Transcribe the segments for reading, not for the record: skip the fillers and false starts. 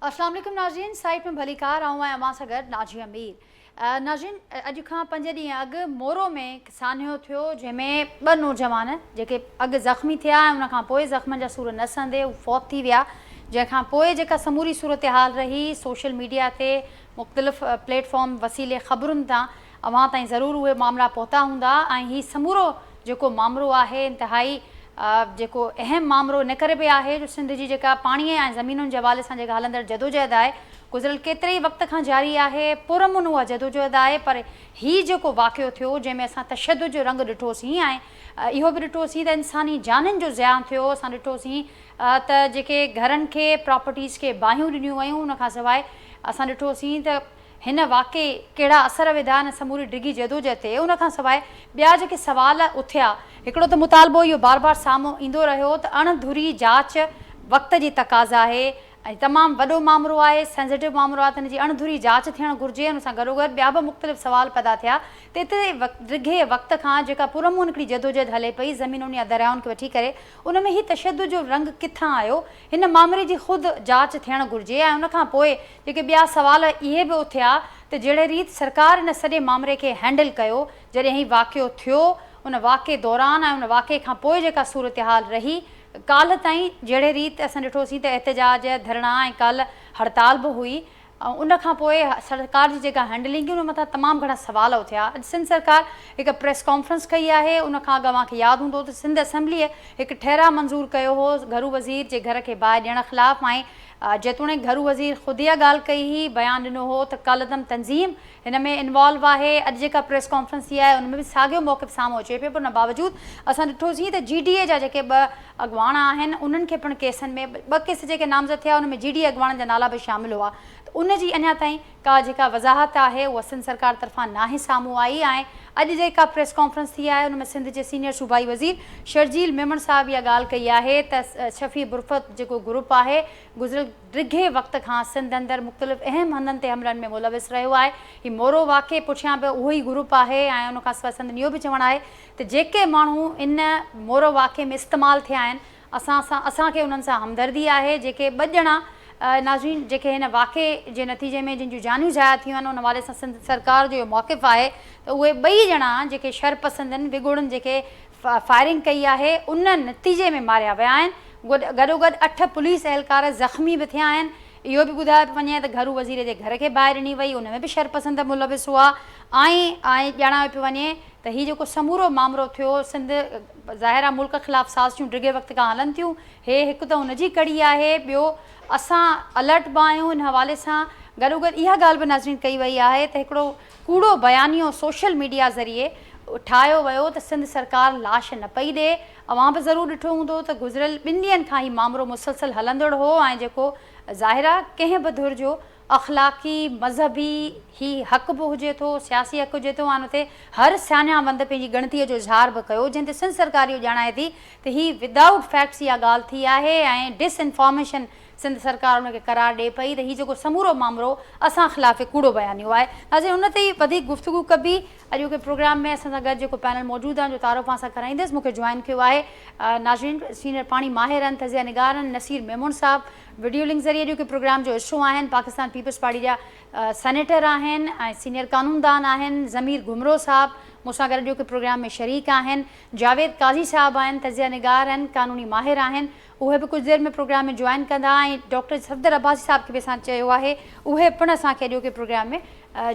اسلام عليڪم ناظرين سائيٽ ۾ ڀليڪار آئون آهيان اوهان سان گڏ ناجيه مير ناظرين اڄ کان پنج ڏينهن اڳ مورو ۾ هڪ سانحو ٿيو جنهن ۾ ٻه نوجوان جيڪي اڳ زخمي ٿيا ۽ ان کان پوء زخمن جا سور نه سهندي هو فوت ٿي ويا جنهن کان پوء جيڪا سموري صورتحال رهي سوشل ميڊيا تي مختلف پليٽ فارم وسيلي خبرن تان اوهان تائين ضرور اهي مامرا پهتا هوندا ۽ هي سمورو جيڪو مامرو آهي انتهائي جيڪو اهم مامرو ان ڪري به آهي جو سنڌ جي جيڪا پاڻي ۽ زمينن جي حوالي سان جيڪا هلندڙ جدوجهد آهي گذريل ڪيتري ئي وقت کان جاري آهي پرامن اها جدوجهد آهي پر هي جيڪو واقعو ٿيو جنهن ۾ اسان تشدد جو رنگ ڏٺوسين ۽ اهو به ڏٺوسين ته انساني جانين جو زيان ٿيو اسان ڏٺوسين ته جيڪي گهرن کي پراپرٽيز کي باهيون ڏنيون ويون ان کان سواء اسان ڏٺوسين ته هن واقعي ڪهڙا اثر وڌا ان سموري ڊگهي جدوجهد تي ان کان سواء ٻيا جيڪي سوال اٿيا هڪڙو ته مطالبو اهو بار بار سامهون ايندو رهيو ته اڻ ڌري جاچ وقت جي تقاضا آهي ۽ تمام وڏو مامرو آهي سينسيٽو مامرو آهي ته ان جي اڻ ڌري جاچ ٿيڻ گهرجي ان سان گڏوگڏ ٻيا به مختلف سوال پيدا ٿيا ته ايتري ڊگهي وقت کان جيڪا پرامن هڪڙي جدوجهد هلي پئي زمينن يا دريائن کي وٺي ڪري ان ۾ هي تشدد جو رنگ ڪٿان آيو هن مامري جي خود جاچ ٿيڻ گهرجي ۽ ان کان پوء جيڪي ٻيا سوال اهي به اٿيا ته جهڙي ريت سرڪار ان سڄي مامري کي هينڊل ڪيو جڏهن هي واقعو ٿيو ان واقعي دوران ۽ ان واقعي کان پوء جيڪا صورتحال رهي ڪالهه تائين جهڙي ريت اسان ڏٺوسين ته احتجاج ڌرڻا ۽ ڪالهه هڙتال به هئي ان کان پوء سرڪار جي جيڪا هينڊلنگ هئي ان مٿان تمام گهڻا سوال اٿيا. اڄ سنڌ سرڪار هڪ پريس ڪانفرنس ڪئي آهي. ان کان اڳ اوهان کي ياد هوندو ته سنڌ اسيمبليء هڪ ٺهراء منظور ڪيو هو گهرو وزير جي گهر کي باهه ڏيڻ خلاف ۽ جيتوڻيڪ گهرو وزير خود اها ڳالهه ڪئي هئي بيان ڏنو هو ته ڪالعدم تنظيم هن ۾ انوالو آهي. اڄ جيڪا پريس ڪانفرنس ٿي آهي ان ۾ به ساڳيو موقف سامهون اچي پيو پر ان باوجود اسان ڏٺوسين ته جي ڊي اي جا جيڪي ٻه اڳواڻ آهن انهن کي پڻ ڪيسن ۾ ٻه ڪيس جيڪي نامزد ٿيا ان ۾ جي ڊي اي اڳواڻن جا نالا به شامل هئا ته ان جي اڃا تائين ڪا جيڪا وضاحت آهي اها سنڌ سرڪار طرفان ناهي سامهون آئي ۽ اڄ جيڪا پريس ڪانفرنس ٿي آهي ان ۾ سنڌ جي سينيئر صوبائي وزير شرجيل ميمڻ صاحب اها ڳالهه ڪئي آهي ته شفيع برفت جيڪو گروپ آهي گذريل ڊگهي وقت کان سنڌ اندر مختلف اهم هنڌن تي حملن ۾ ملوث رهيو آهي. هي مورو واقعي پٺيان به اهو ئي گروپ آهي ۽ ان کان سواء سندن اهو به چوڻ آهي ته جيڪي ماڻهو ان مورو واقعي ۾ استعمال ٿيا آهن اسان سان اسان کي انهن سان همدردي آهي جيڪي ٻه ڄڻا ناظرين جيڪي هن واقعي جي نتيجي ۾ جن جون جانيون ضايع ٿيون آهن ان حوالي سان سنڌ سرڪار جو اهو موقف آهي ته اهي ٻئي ڄڻا جيڪي شرپسندن وڳوڙن جيڪي فائرنگ ڪئي آهي ان نتيجي ۾ ماريا ويا آهن گڏوگڏ اٺ پوليس اهلڪار زخمي به ٿيا آهن اهو به ٻڌايو پيو وڃي ته گهرو وزير جي گهر کي باهه ڏني وئي ان ۾ به شرپسند ملوث هئا ۽ ۽ ڄاڻايو پيو وڃي ته هي جيڪو سمورو مامرو ٿيو سنڌ ظاهر آهي ملڪ خلاف سازشون ڊگهي وقت کان هلن ٿيون هي هڪ ته ان جي ڪڙي آهي ٻيو اسان الرٽ به آهيون ان حوالي سان گڏوگڏ اها ڳالهه به ناظرين ڪئي وئي آهي ته هڪڙو ڪوڙو بيانيو سوشل ميڊيا ذريعي ٺاهيو ويو ته سنڌ سرڪار لاش نه پئي ڏئي، اوهان به ضرور ڏٺو هوندو ته گذريل ٻن ڏينهن کان هي مامرو مسلسل هلندڙ هو ۽ جيڪو ظاهر آ ڪنهن به ڌر جو اخلاقي، مذهبي هي حق به هجي ٿو، سياسي حق هجي ٿو ۽ ان تي هر سياڻياوند پنهنجي ڳڻتي جو اظهار به ڪيو جنهن تي سنڌ سرڪار اهو ڄاڻائي ٿي ته هي ودائوٽ فيڪٽس اها ڳالهه ٿي آهي ۽ ڊس انفارميشن سنڌ سرڪار ان کي قرار ڏئي پئي ته هي جيڪو سمورو مامرو اسان خلاف هڪ ڪوڙو بيانيو آهي. ناظرين ان تي ئي وڌيڪ گفتگو ڪبي. اڄوڪي پروگرام ۾ اسان سان گڏ جيڪو پينل موجود آهي ان جو تعارف اوهان سان ڪرائيندس. مون کي جوائن ڪيو آهي ناظرين سينئر پاڻي ماهر آهن تجزيه نگار آهن نصير ميمڻ صاحب وڊيو لنڪ ذريعي اڄوڪي پروگرام جو حصو آهن پاڪستان پيپلز پارٽي جا سينيٽر آهن ۽ سينئر قانوندان آهن ضمير گهمرو صاحب مون سان گڏ اڄوڪي پروگرام ۾ شريڪ آهن جاويد قاضي صاحب آهن تجزيه نگار آهن قانوني ماهر آهن اهي به ڪجهه دير ۾ پروگرام ۾ جوائن ڪندا ۽ ڊاڪٽر صفدر عباسي صاحب کي به اسان چيو آهي اهي پڻ اسان کي اڄوڪي پروگرام ۾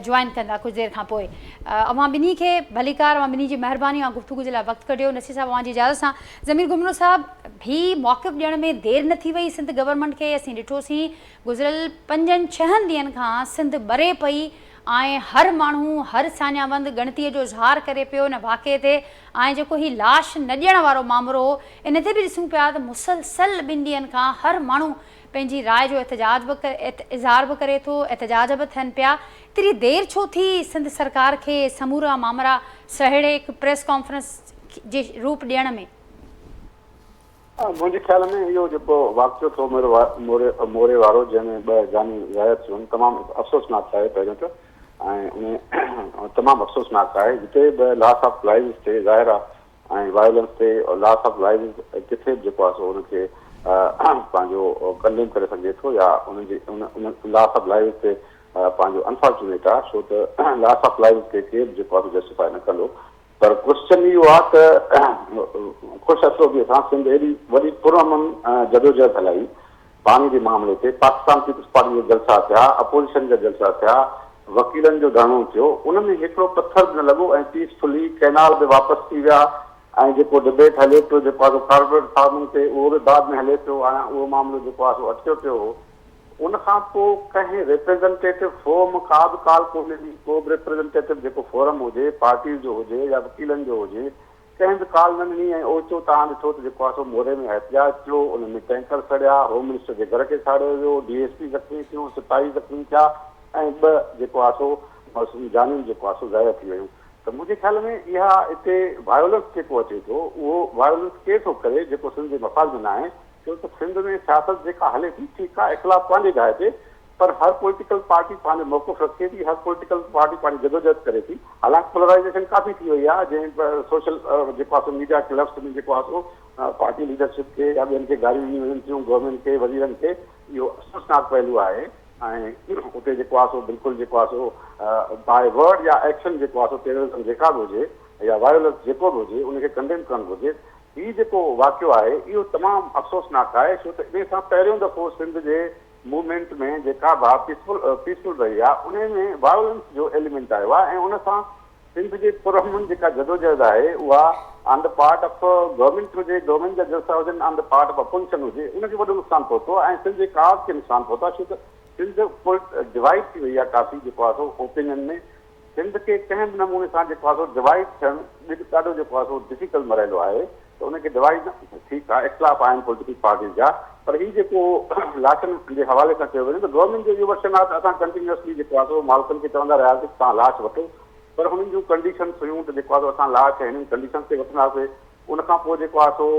جوائن ڪندا ڪجهه دير کان پوء اوهان ٻنهي کي ڀليڪار اوهان ٻنهي جي مهرباني اوهان گفتگو جي لاء وقت ڪڍيو نصير صاحب اوهان جي اجازت سان ضمير گهمرو صاحب هي موقف ڏيڻ ۾ دير نه ٿي وئي سنڌ گورنمينٽ کي اسين ڏٺوسين گذريل پنجن ڇهن ڏينهن کان سنڌ ٻري پئي ۽ هر ماڻهو هر ساڃاهوند ڳڻتي جو اظهار ڪري پيو ان واقعي تي ۽ جيڪو هي لاش نه ڏيڻ وارو مامرو هو ان تي به ڏسون پيا ته مسلسل ٻن ڏينهن کان هر ماڻهو پنهنجي راء جو احتجاج به اظهار به ڪري ٿو احتجاج به ٿين پيا ايتري دير ڇو ٿي سنڌ سرڪار کي سمورا مامرا سهيڙي هڪ پريس ڪانفرنس جي روپ ڏيڻ ۾. منهنجي خيال ۾ اهو جيڪو واقعو ٿيو موري وارو جنهن ۾ ٻه جانيون ضايع ٿيون تمام افسوسناڪ آهي پهريون ته ۽ ان تمام افسوسناڪ آهي جتي به لاس آف لائيوز ٿئي ظاهر آهي ۽ وائولنس ٿئي لاس آف لائيوز ڪٿي به جيڪو آهي سو ان کي پنهنجو ڪنڊيم ڪري سگهجي ٿو يا انهن جي ان لاس آف لائيوز تي پنهنجو انفارچونيٽ آهي ڇو ته لاس آف لائيوز کي ڪير به جيڪو آهي سو جسٽيفائي نه ڪندو پر ڪوئسچن اهو آهي ته خوش اسلوبيء سان سنڌ ايڏي وڏي پرامن جدوجهد هلائي پاڻي جي معاملي تي، پاڪستان پيپلز پارٽي جا جلسا ٿيا، اپوزيشن جا جلسا ٿيا، وڪيلن جو ڌرڻو ٿيو، ان ۾ هڪڙو پٿر به نه لڳو ۽ پيس فلي ڪئنال به واپس ٿي ويا ۽ جيڪو ڊبيٽ هلي پيو جيڪو آهي سو ڪارپوريٽ فارمنگ تي اهو به بعد ۾ هلي پيو ۽ اهو معاملو جيڪو آهي سو اٽڪيو پيو هو. ان کان پوء ڪنهن ريپريزنٽيٽو فورم ڪا به ڪال ڪونه ڏني، ڪو به ريپريزنٽيٽو جيڪو فورم هجي، پارٽيز جو هجي يا وڪيلن جو هجي، ڪنهن به ڪال نه ڏني ۽ اوچتو توهان ڏٺو ته جيڪو آهي سو موري ۾ احتجاج ٿيو، ان ۾ ٽينڪر سڙيا، هوم منسٽر جي گهر کي ساڙيو ويو، ڊي ايس پي زخمي ٿيو، سپاهي زخمي ٿيا ۽ ٻه جيڪو آهي سو معصوم جانيون جيڪو آهي سو ضايع ٿي ويون ته منهنجي خيال ۾ اها اتي وايولنس جيڪو اچي ٿو اهو وايولنس ڪير ٿو ڪري جيڪو سنڌ جي مفاد ۾ ناهي ڇو ته سنڌ ۾ سياست جيڪا هلي ٿي ٺيڪ آ اختلاف پنهنجي جاء تي پر هر پوليٽيڪل پارٽي پنهنجو موقف رکي ٿي هر پوليٽيڪل پارٽي پنهنجي جدوجهد ڪري ٿي حالانڪ پولرائيزيشن ڪافي ٿي وئي آ جنهن سوشل جيڪو آ سو ميڊيا ڪلبس ۾ جيڪو آ سو پارٽي ليڊرشپ کي يا ٻين کي گاريون ڏنيون وڃن ٿيون گورنمينٽ کي وزيرن کي اهو افسوسناڪ پهلو آهي ۽ اتي جيڪو آ سو بلڪل جيڪو آ سو باء ورڊ يا ايڪشن جيڪو آ سو ٽيررزم جيڪا به هجي يا وائولنس جيڪو به هجي ان کي ڪنڊيم ڪرڻ گهرجي هي جيڪو واقعو آهي اهو تمام افسوسناڪ آهي ڇو ته انهي سان پهريون دفعو سنڌ جي موومينٽ ۾ جيڪا به پيسفل پيسفل رهي آهي انهي ۾ وائولنس جو ايليمينٽ آيو آهي ۽ ان سان سنڌ جي پرامن جيڪا جدوجهد آهي اها on the part of government هجي گورنمينٽ جا جلسا هجن on the part of opposition هجي ان کي وڏو نقصان پهتو آهي ۽ سنڌ جي ڪاز کي نقصان پهتو آهي ڇو ته سنڌ ڊوائيڊ ٿي وئي آهي ڪافي جيڪو آهي سو اوپينين ۾ سنڌ کي ڪنهن به نموني سان جيڪو آهي سو ڊوائيڊ ٿيڻ ڏاڍو جيڪو آهي سو ڊفيڪلٽ مرحلو آهي ته ان کي ڊوائيڊ نه ٺيڪ آهي اختلاف آهن پوليٽيڪل پارٽيز جا پر هي جيڪو لاشن جي حوالي سان چيو وڃي ته گورنمينٽ جو اهو ورشن آهي ته اسان ڪنٽينيوسلي جيڪو آهي سو مالڪن کي چوندا رهياسين ته توهان لاش وٺو پر هنن جون ڪنڊيشنس هيون ته جيڪو آهي سو اسان لاش هنن ڪنڊيشنس تي وٺنداسين ان کان پوء جيڪو آهي سو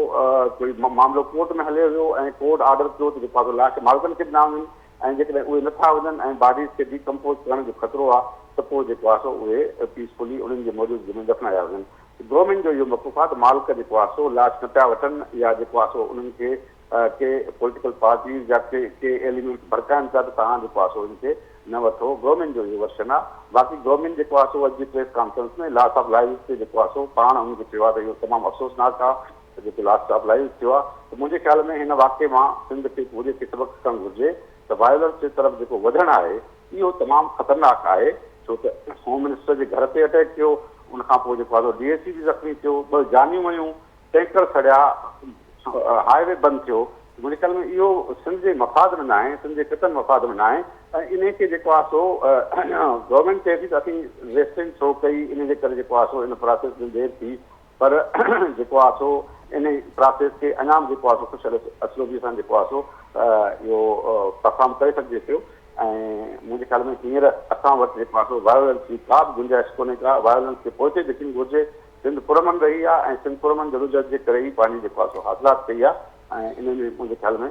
ڪوئي معاملو ڪورٽ ۾ هليو ويو ۽ ڪورٽ آرڊر ڪيو ته جيڪو آهي سو لاش مالڪن کي ڏنا وڃن ۽ جيڪڏهن اهي نٿا وڃن ۽ باڊيز کي ڊي ڪمپوز ڪرڻ جو خطرو آهي ته پوء جيڪو آهي سو اهي پيسفلي انهن جي موجودگي ۾ دفنايا وڃن. گورنمينٽ جو اهو موقف آهي ته مالڪ جيڪو آهي سو لاش نه پيا وٺن يا جيڪو آهي سو انهن کي ڪي پوليٽيڪل پارٽيز يا ڪي ڪي ايليمينٽس ڀڙڪائن پيا ته توهان جيڪو آهي سو ان کي نه وٺو. گورنمينٽ جو اهو ورشن آهي. باقي گورنمينٽ جيڪو آهي سو اڄ جي press conference ۾ loss of lives تي جيڪو آهي سو پاڻ انهن کي چيو آهي ته اهو تمام افسوسناڪ آهي ته جيڪو لاس آف لائيوز ٿيو آهي ته منهنجي خيال ۾ هن واقعي مان سنڌ کي پوري کي سبق سکڻ گهرجي ته وائولنس جي طرف جيڪو وڌڻ آهي اهو تمام خطرناڪ آهي ڇو ته هوم منسٽر جي گهر تي اٽيڪ ٿيو ان کان پوء جيڪو آهي سو ڊي ايس سي به زخمي ٿيو ٻه جانيون ويون ٽينڪر سڙيا هاء وي بند ٿيو منهنجي خيال ۾ اهو سنڌ جي مفاد ۾ ناهي سنڌ جي خطن مفاد ۾ ناهي ۽ انهي کي جيڪو آهي سو گورنمينٽ چئي ٿي ته اسين ريسٽرين ڇو ڪئي انهي جي ڪري جيڪو آهي سو ان پراسيس ۾ دير ٿي پر جيڪو آهي سو انهي پراسيس کي اڃا به جيڪو آهي سو خوش اسلوبي سان جيڪو آهي سو اهو پرفارم ڪري سگهجي پيو ۽ منهنجي خيال ۾ هينئر اسان وٽ جيڪو آهي سو وائولنس جي ڪا به گنجائش ڪونهي ڪا وائولنس کي پوئتي ڌڪڻ گهرجي سنڌ پرامن رهي آهي ۽ سنڌ پرامن جدوجهد جي ڪري ئي پنهنجي جيڪو آهي سو حاصلات ڪئي آهي ۽ انهي ۾ منهنجي خيال ۾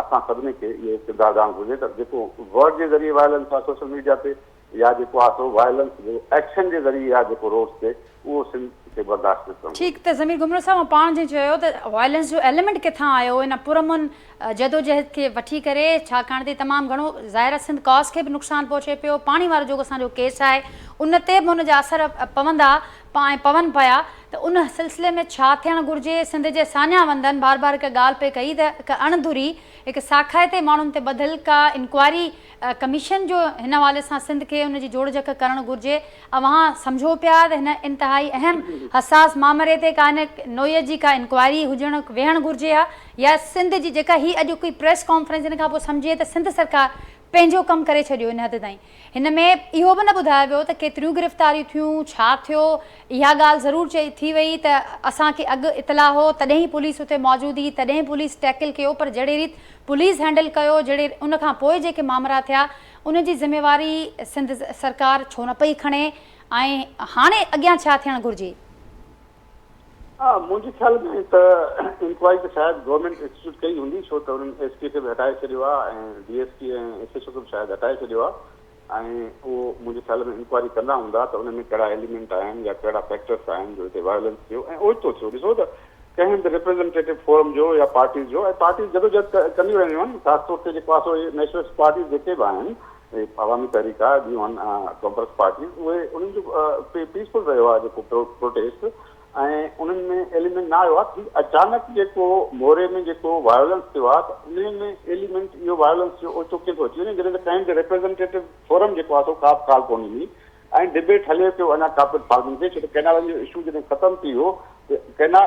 اسان سڀني کي اهو ڪردار ادا ڪرڻ گهرجي ته جيڪو ورڊ جي ذريعي وائولنس آهي سوشل ميڊيا تي يا جيڪو آهي سو وائلنس جو ايڪشن جي ذريعي آهي جيڪو روڊس تي اهو سنڌ کي برداشت نه ڪرڻ گهرجي. ٺيڪ ته ضمير گهمرو صاحب اوهان پاڻ جنهن چيو ته وائلنس جو ايليمينٽ ڪٿان آيو ان پرامن جدوجهد کي وٺي ڪري ڇاڪاڻ ته تمام گهڻو ظاهر آهي سنڌ ڪاز کي به نقصان پهچي پيو پاڻي وارو جيڪو اسان جو ڪيس آهي ان تي به ان جا اثر پوندا ۽ پون پيا ته ان سلسلي ۾ ڇا ٿيڻ گهرجي سنڌ جي ساڃاهه وندن بار بار هڪ ڳالهه پئي ڪئي ته هڪ اڻ ڌري هڪ ساکائتي ماڻهن تي ٻڌل ڪا انڪوائري ڪميشن جو هن حوالي سان سنڌ کي ان جي جوڙجڪ ڪرڻ گهرجي. اوهان سمجهو پيا ته هن انتهائي اهم حساس مامري تي ڪا ان نوعيت جي ڪا انڪوائري هجڻ ويهڻ گهرجي ها يا سنڌ جي جيڪا هي اڄوڪي پريس ڪانفرنس ان کان پوء سمجهي ته سنڌ سرڪار پنهنجو ڪم ڪري ڇڏيو ان حد تائين هن ۾ اهو به نه ٻڌايو ويو ته ڪيتريون گرفتاريون ٿيون، ڇا ٿيو، اها ڳالهه ضرور چئي ٿي وئي ته اسان کي اڳ اطلاع هو تڏهن ئي پوليس اتي موجود هئي تڏهن پوليس ٽيڪل ڪيو پر جهڙي ريت پوليس هينڊل ڪيو جهڙي ان کان پوء جيڪي مامرا ٿيا ان جي ذميواري سنڌ سرڪار ڇو نه پئي کڻي ۽ هاڻي اڳيان ڇا ٿيڻ گهرجي؟ ها منهنجي خيال ۾ ته انڪوائري ته شايد گورنمينٽ انسٽيٽيوٽ ڪئي هوندي ڇو ته انهن ايس پي کي به هٽائي ڇڏيو آهي ۽ D S P ۽ S H O کي به شايد هٽائي ڇڏيو آهي ۽ اهو منهنجي خيال ۾ انڪوائري ڪندا هوندا ته ان ۾ ڪهڙا ايليمينٽ آهن يا ڪهڙا فيڪٽرس آهن جو هتي وائولنس ٿيو ۽ اوچتو ٿيو ڏسو ته ڪنهن به ريپريزنٽيٽو فورم جو يا پارٽيز جو ۽ پارٽيز جدوجهد ڪنديون رهنديون آهن خاص طور تي جيڪو آهي سو اهي نيشنلسٽ پارٽيز جيڪي به آهن عوامي تحريڪ آهي ٻيون آهن قومپرست پارٽيز اهي انهن جو پيسفل رهيو آهي جيڪو پروٽيسٽ ۽ انهن ۾ ايليمينٽ نه آيو آهي هي اچانڪ جيڪو موري ۾ جيڪو وائولنس ٿيو آهي ته انهي ۾ ايليمينٽ اهو وائولنس جو اوچتو ڪيئن ٿو اچي وڃي جڏهن ته ڪنهن به ريپريزنٽيٽو فورم جيڪو آهي سو ڪا به ڪال ڪونه ڏني ۽ ڊبيٽ هلي پيو اڃا ڪارپوريٽ فارمنگ تي ڇو ته ڪئنالن جو اشو جڏهن ختم ٿي ويو ته ڪئنال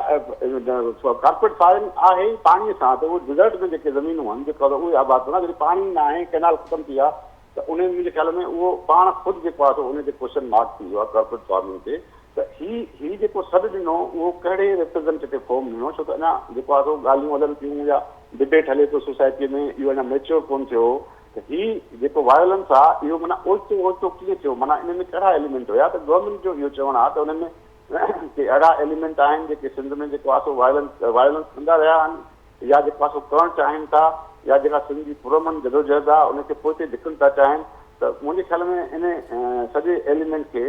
ڪارپوريٽ فارمنگ آهي ئي پاڻي سان ته اهي ڊزرٽ ۾ جيڪي زمينون آهن جيڪو اهي آباد ڪندا جڏهن پاڻي نه آهي ڪئنال ختم ٿي ويا ته ان منهنجي خيال ۾ اهو پاڻ خود جيڪو آهي سو ان تي ڪوشچن مارڪ ٿي ويو آهي ڪارپوريٽ فارمنگ تي ته هي هي جيڪو سڏ ڏنو اهو ڪهڙي ريپريزنٽيٽو فارم ڏنو ڇو ته اڃا جيڪو آهي سو ڳالهيون هلن پيون يا ڊبيٽ هلي پيو سوسائٽي ۾ اهو اڃا ميچور ڪونه ٿيو هو ته هي جيڪو وائولنس آ اهو معنيٰ اوچتو اوچتو ڪيئن ٿيو معنيٰ ان ۾ ڪهڙا ايليمينٽ هيا ته گورنمينٽ جو اهو چوڻ آ ته ان ۾ ڪي اهڙا ايليمينٽ آهن جيڪي سنڌ ۾ جيڪو آ سو وائولنس وائولنس ڪندا رهيا آهن يا جيڪو آ سو ڪرڻ چاهين ٿا يا جيڪا سنڌ جي پرامن جدوجهد آ ان کي پوئتي ڌڪڻ ٿا چاهين ته منهنجي خيال ۾ ان سڄي ايليمينٽ کي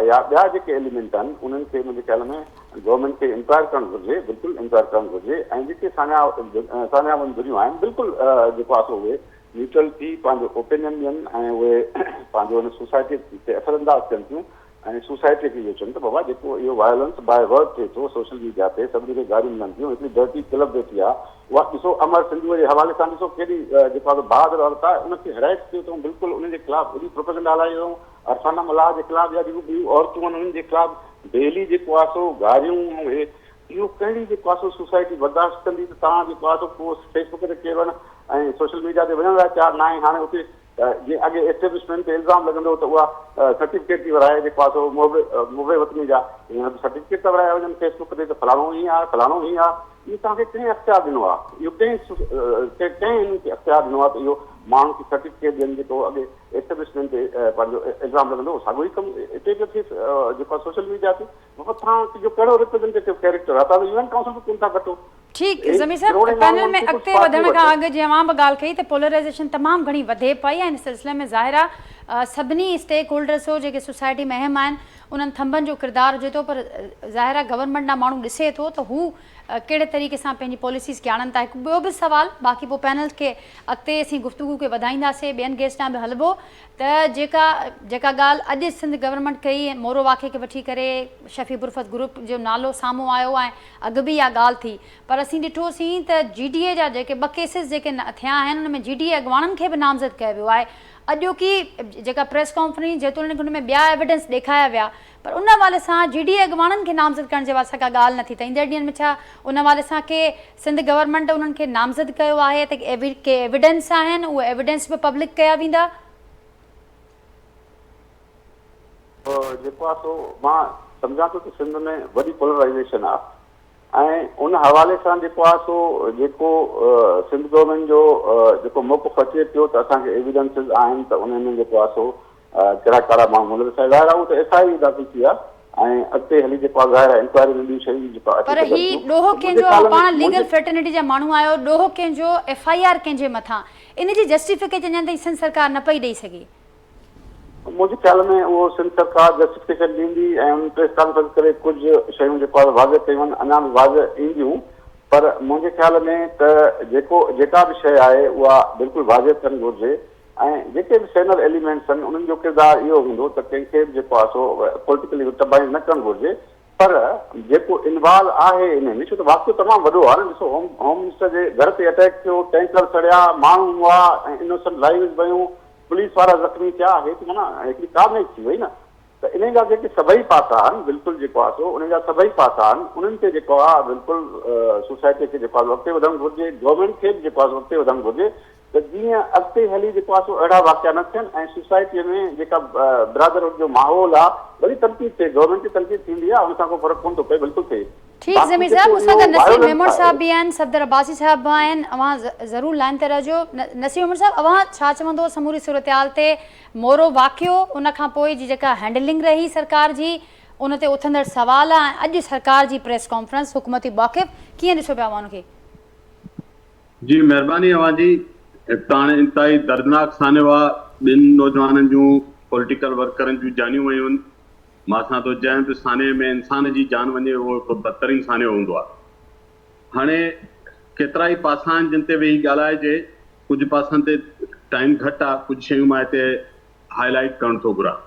يا ٻيا جيڪي ايليمينٽ آهن انهن کي منهنجي خيال ۾ گورنمينٽ کي انڪوائر ڪرڻ گهرجي بلڪل انڪوائر ڪرڻ گهرجي ۽ جيڪي ساڃاهه ساڃاهه وند ڌريون آهن بلڪل جيڪو آهي سو اهي نيوٽرل ٿي پنهنجو اوپينين ڏين ۽ اهي پنهنجو ان سوسائٽي تي اثر انداز ٿين ٿيون ۽ سوسائٽي کي اهو چون ته بابا جيڪو اهو وائلنس باء ورڊ ٿئي ٿو سوشل ميڊيا تي سڀني کي گاريون ملن ٿيون هڪڙي ڊرٽي ڪلب ويٺي آهي اها ڏسو امر سنڌوء جي حوالي سان ڏسو ڪيڏي جيڪو آهي بهادر عورت آهي ان کي هرائس ڪيو اٿئون بلڪل ان جي خلاف ايڏي پروپيگنڊا هلائي اٿئون عرفانه ملاح جي خلاف يا جيڪو ٻيون عورتون آهن انهن جي خلاف ڊيلي جيڪو آهي سو گاريون ۽ هي اهو ڪهڙي جيڪو آهي سو سوسائٽي برداشت ڪندي ته توهان جيڪو آهي سو پوء فيس بڪ تي ڪير وڃڻ ۽ سوشل ميڊيا تي وڃڻ لاء تيار ناهي هاڻي اتي جيئن اڳي ايسٽيبلشمينٽ تي الزام لڳندو هو ته اها سرٽيفڪيٽ ٿي ورهائي جيڪو آهي سو محب محب وطني جا هينئر به سرٽيفڪيٽ ٿا ورهايا وڃن فيس بڪ تي ته فلاڻو هيئن آهي فلاڻو هيئن آهي اهو توهان کي ڪنهن اختيار ڏنو آهي اهو ڪنهن ڪنهن هنن کي اختيار ڏنو آهي ته اهو ماڻهن کي سرٽيفڪيٽ ڏين جيڪو اڳي ايسٽيبلشمينٽ تي پنهنجو الزام لڳندو هو ساڳيو ئي ڪم اتي پيو ٿئي جيڪو آهي سوشل ميڊيا تي بابا توهان جو ڪهڙو ريپريزنٽيٽو ڪيريڪٽر آهي توهان ته يو اين ڪائونسل به ڪونه ٿا کٽو. ٺيڪ ضمير صاحب پينل ۾ اڳتي وڌڻ کان اڳ جيئن اوهان به ڳالهه ڪئي ته پولرائيزيشن تمام گهڻي وڌي پئي ۽ ان سلسلي ۾ ظاهر آهي سڀني اسٽيڪ هولڊرس جيڪي سوسائٽي ۾ اهم آهن انهن ٿنڀن جو ڪردار هجي ٿو پر ظاهر آهي گورنمينٽ ڏانهن ماڻهو ڏسي ٿو ته هو ڪهڙي طريقي سان پنهنجي پاليسيز کي آڻن ٿا. هڪ ٻيو به سوال باقي پوء پينل کي اڳتي اسين گفتگو کي وڌائينداسين ٻين گيسٽ ڏانهن به هلبو ته جيڪا جيڪا ڳالهه اڄ سنڌ گورنمينٽ ڪئي مورو واقعي کي وٺي ڪري شفيع برفت گروپ جو نالو سامهون آيو ۽ اڳ به اها ڳالهه ٿي پر اسين ڏٺوسين ته جي ڊي اي جا جيڪي ٻه ڪيسز جيڪي ٿيا آهن ان ۾ جي ڊي اي اڳواڻن کي به نامزد ڪيو ويو آهي اڄوڪي جيڪا پريس ڪانفرنس جيتوڻيڪ ان ۾ ٻيا ايويڊنس ڏيکايا ويا پر ان حوالي سان جي ڊي اي اڳواڻن کي نامزد ڪرڻ جي حوالي سان ڪا ڳالهه نه ٿي ته ايندڙ ڏينهن ۾ ڇا ان حوالي سان ڪي سنڌ گورنمينٽ انهن کي نامزد ڪيو آهي ته ڪي ايويڊنس آهن اهي ايويڊنس به پبلڪ ڪيا ويندا؟ جيڪو آهي سو مان سمجهان ٿو ته سنڌ ۾ وڏي پولرائيزيشن آهي ۽ ان حوالي سان جيڪو آهي سو جيڪو سنڌ گورنمينٽ جو جيڪو موقف اچي پيو ته اسان کي ايويڊنسز آهن ته انهن ۾ جيڪو آهي سو ڪهڙا ڪهڙا ماڻهو ملوث آهن ظاهر آهي اهو ته ايف I اي داخل ٿي آهي ۽ اڳتي هلي جيڪو آهي ظاهر آهي انڪوائري ۾ ٻيون شيون جيڪو اچي پر سگهن هي ٿيون ڏوهه ته ڪنهن منهنجي جو خيال ۾ پاڻ ليگل منهنجي فريٽرنٽي جا ماڻهو آهيو ڏوهه ڪنهن جو ايف I R ڪنهن جي مٿان ان جي جسٽيفڪيشن اڃا تائين سنڌ سرڪار نه پئي ڏئي سگهي. منهنجي خيال ۾ اهو سنڌ سرڪار جسٽيفڪيشن ڏيندي ۽ انهن پريس ڪانفرنس ڪري ڪجهه شيون جيڪو آهي واضح ڪيون آهن اڃا به واضح اينديون پر منهنجي خيال ۾ ته جيڪو جيڪا به شيء آهي اها بلڪل واضح ٿيڻ گهرجي ۽ جيڪي به سينر ايليمينٽس آهن انهن جو ڪردار اهو هوندو ته ڪنهن کي به جيڪو آهي سو پوليٽيڪلي وڪٽمائز نه ڪرڻ گهرجي پر جيڪو انوالو آهي انهي ۾ ڇو ته واقعو تمام وڏو آهي نه ڏسو هوم هوم منسٽر جي گهر تي اٽيڪ ٿيو ٽينڪر سڙيا ماڻهو مئا ۽ انوسنٽ لائيوز ويون پوليس وارا زخمي ٿيا هي ته معنيٰ هڪڙي ڪارنيج ٿي وئي نه ته انهي جا جيڪي سڀئي پاسا آهن بلڪل جيڪو آهي سو انهي جا سڀئي پاسا آهن انهن تي جيڪو آهي بلڪل سوسائٽي کي جيڪو آهي سو اڳتي وڌڻ گهرجي گورنمينٽ کي به جيڪو آهي سو اڳتي وڌڻ گهرجي ته جيئن اڳتي هلي جيڪو آهي سو اهڙا واقعا نه ٿين ۽ سوسائٽيء ۾ جيڪا برادرهوڊ جو ماحول آهي ڀلي تنقيد ٿئي گورنمينٽ تي تنقيد ٿيندي آهي ان سان ڪو فرق ڪونه ٿو پئي بلڪل ٿئي ٺيڪ باقي ضمير صاحب جيڪو مون سان اهو گڏ نصير وائولنس ميمڻ آهي. صاحب به آهن صفدر عباسي صاحب به آهن اوهان ضرور لائين تي رهجو نصير ميمڻ صاحب اوهان ڇا چوندو سموري صورتحال تي مورو واقعو ان کان پوء جي جيڪا هينڊلنگ رهي سرڪار جي ان تي اٿندڙ سوال ۽ اڄ سرڪار جي پريس ڪانفرنس حڪومتي موقف ڪيئن ڏسو پيا اوهان ان کي. جي مهرباني اوهان جي هڪ ته هاڻي انتهائي دردناڪ سانحو آ ٻن نوجوانن جون پوليٽيڪل ورڪرن جون جانيون ويون مان سان ٿو جنهن به سانحي ۾ انسان جي جان وڃي اهو هڪ بدترين سانحو هوندو آ. هاڻي ڪيترائي پاسا آهن جن تي ويهي ڳالهائجي، ڪجهه پاسن تي ٽائيم گهٽ آ، ڪجهه شيون مان هتي هائي لائيٽ ڪرڻ ٿو گهران.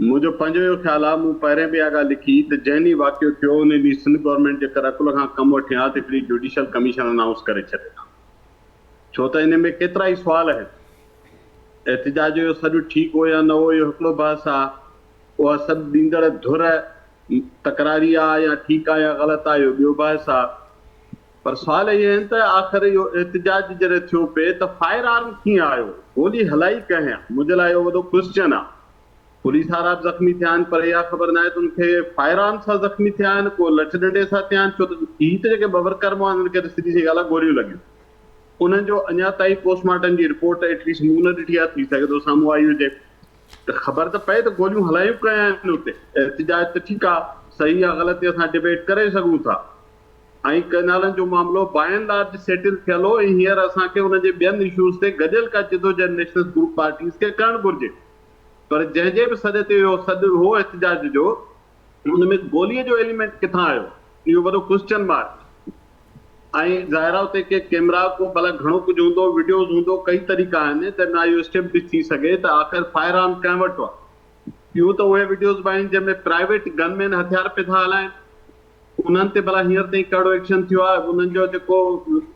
منهنجو پنهنجو اهو خيال آ، مون پهرين به اها ڳالهه لکي ته جنهن ڏينهن واقعو ٿيو ان ڏينهن سنڌ گورنمينٽ جيڪر عقل کان ڪم وٺي ها ته هڪڙي جوڊيشل ڪميشن انائونس ڪري ڇڏي ها. ڇو ته ان ۾ ڪيترائي سوال آهن. احتجاج جو سڏ ٺيڪ هو يا نه هو اهو هڪڙو بحث آ. اها سڏ ڏيندڙ ڌر تڪراري آ يا ٺيڪ آ يا غلط آ اهو ٻيو بحث آ. پر سوال اهي آهن ته آخر اهو احتجاج جڏهن ٿيو پئي ته فائر آرم ڪيئن آيو؟ گولي هلائي ڪنهن آ؟ منهنجي لاء اهو وڏو ڪوئسچن آ. پوليس وارا به زخمي ٿيا آهن پر اها خبر ناهي ته ان کي فائر آرم سان زخمي ٿيا آهن ڪو لٺ ڏنڊي سان ٿيا آهن ڇو ته هي ته جيڪي ٻه ورڪر مئا آهن انهن کي ته سڌي سئي ڳالهه آ گوليون لڳيون. انهن جو اڃا تائين پوسٽ مارٽم جي رپورٽ ايٽليسٽ مون نه ڏٺي آ ٿي سگهي ٿو سامهون آئي هجي. ته خبر ته پئي ته گوليون هلايون ڪنهن آهن اتي. احتجاج ته ٺيڪ آ، صحيح يا غلط تي اسان ڊبيٽ ڪري سگهون ٿا ۽ ڪئنالن جو معاملو باء اينڊ لارج سيٽل ٿيل هو ۽ هينئر اسان کي ان جي ٻين اشوز تي گڏيل ڪا جدوجهد نيشنلسٽ گروپ پارٽيز کي ڪرڻ گهرجي پر جنهن جي به سڏ تي اهو سڏ هو احتجاج جو ان ۾ گوليء جو ايليمينٽ ڪٿان آيو؟ اهو وڏو ڪوئسچن مارڪ ۽ ظاهر آهي اتي ڪي ڪيمرا ڪو ڀلا گهڻو ڪجهه هوندو وڊيوز هوندو ڪئي طريقا آهن ته مان اهو اسٽيبلش ٿي سگهي ته آخر فائر آرم ڪنهن وٽ هئا ٻيون ته اهي وڊيوز به آهن جنهن ۾ پرائيويٽ گن مين هٿيار پئي ٿا هلائن انهن تي ڀلا هينئر تائين ڪهڙو ايڪشن ٿيو آهي انهن جو جيڪو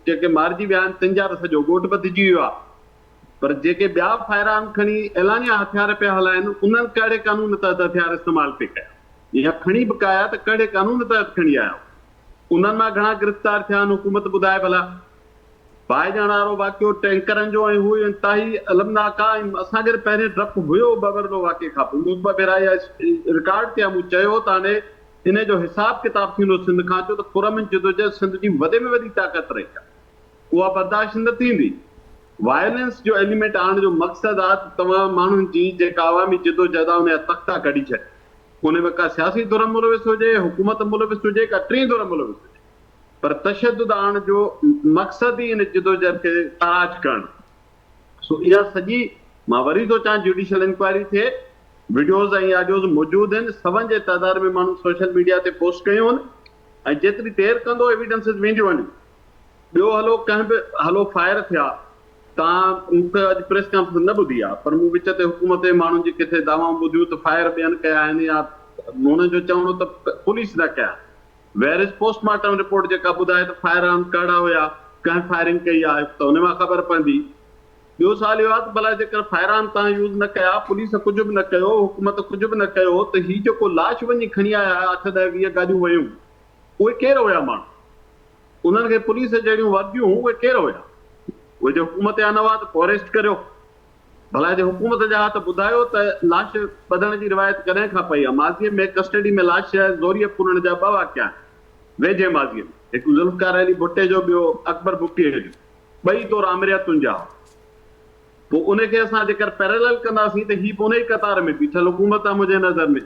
جيڪي مارجي ويا آهن تن جا ته سڄو ڳوٺ ٻڌجي ويو آهي پر جيڪي ٻيا فائر آرم کڻي اعلانيه هٿيار پيا هلائن، انهن ڪهڙي قانون تحت هٿيار استعمال پئي ڪيا؟ يا کڻي به ڪايا ته ڪهڙي قانون تحت کڻي آيا؟ انهن مان گهڻا گرفتار ٿيا آهن، حڪومت ٻڌائي ڀلا. باهه ڏيڻ وارو واقعو ٽينڪرن جو ۽ هو انتهائي المناڪ آ ۽ اسان کي ته پهرين ڊپ هيو ٻٻرلو واقعي کان پوء مون ٻه ڀيرا اها رڪارڊ تي آ مون چيو ته هاڻي انهي جو حساب ڪتاب ٿيندو سنڌ کان ڇو ته پرامن جدوجهد سنڌ جي وڏي ۾ وڏي طاقت رهي آ. اها برداشت نه ٿيندي. وائلنس جو ايليمينٽ آڻڻ جو مقصد آ ته توهان ماڻهن جي جيڪا عوامي جدوجهد آ ان جا تختا ڪڍي ڇڏيو. ان ۾ ڪا سياسي ڌر ملوث هجي، حڪومت ملوث هجي، ڪا ٽين ڌر ملوث هجي پر تشدد آڻڻ جو مقصد ئي ان جدوجهد کي تاراج ڪرڻ آ. سو اها سڄي مان وري ٿو چاهيان جوڊيشل انڪوائري ٿئي. وڊيوز ۽ آڊيوز موجود آهن، سون جي تعداد ۾ ماڻهن سوشل ميڊيا تي پوسٽ ڪيون آهن ۽ جيتري دير ڪندو ايويڊنسز وينديون وڃن. ٻيو هلو ڪنهن به هلو فائر ٿيا تان مون کي اڄ پريس ڪانفرنس نه ٻڌي آ پر مون وچ تي حڪومت جي ماڻهن جي ڪٿي دعوائون ٻڌيون ته فائر ٻين ڪيا آهن يا هنن جو چوڻ هو ته پوليس نه ڪيا where is post mortem report جيڪا ٻڌائي ته فائر آرم ڪهڙا هيا ڪنهن فائرنگ ڪئي آ ته ان مان خبر پوندي ٻيو سوال اهو آ ته ڀلا جيڪر فائر آرم تان يوز نه ڪيا پوليس ڪجهه به نه ڪيو حڪومت ڪجهه به نه ڪيو ته هي جيڪو لاش وڃي کڻي آيا اٺ ڏهه 20 گاڏيون ويون اهي ڪير هيا ماڻهو انهن کي پوليس جهڙيون ورديون هيون، اهي ڪير هيا؟ اهي جي حڪومت جا نه هئا ته پوء اريسٽ ڪريو. ڀلا جي حڪومت جا ها ته ٻڌايو ته لاش ٻڌڻ جي روايت ڪڏهن کان پئي آهي؟ ماضيء ۾ ڪسٽڊي ۾ لاش زوريء پورڻ جا ٻه واقعا آهن. ويجهي ماضيء ۾ هڪ ذوالفقار علي ڀٽي جو ٻيو اڪبر بگٽيء جو. ٻئي طور آمريتن جا هئا. پوء ان کي اسان جيڪر پيرالل ڪنداسين ته هي به انهيء قطار ۾ بيٺل حڪومت آهي منهنجي نظر ۾.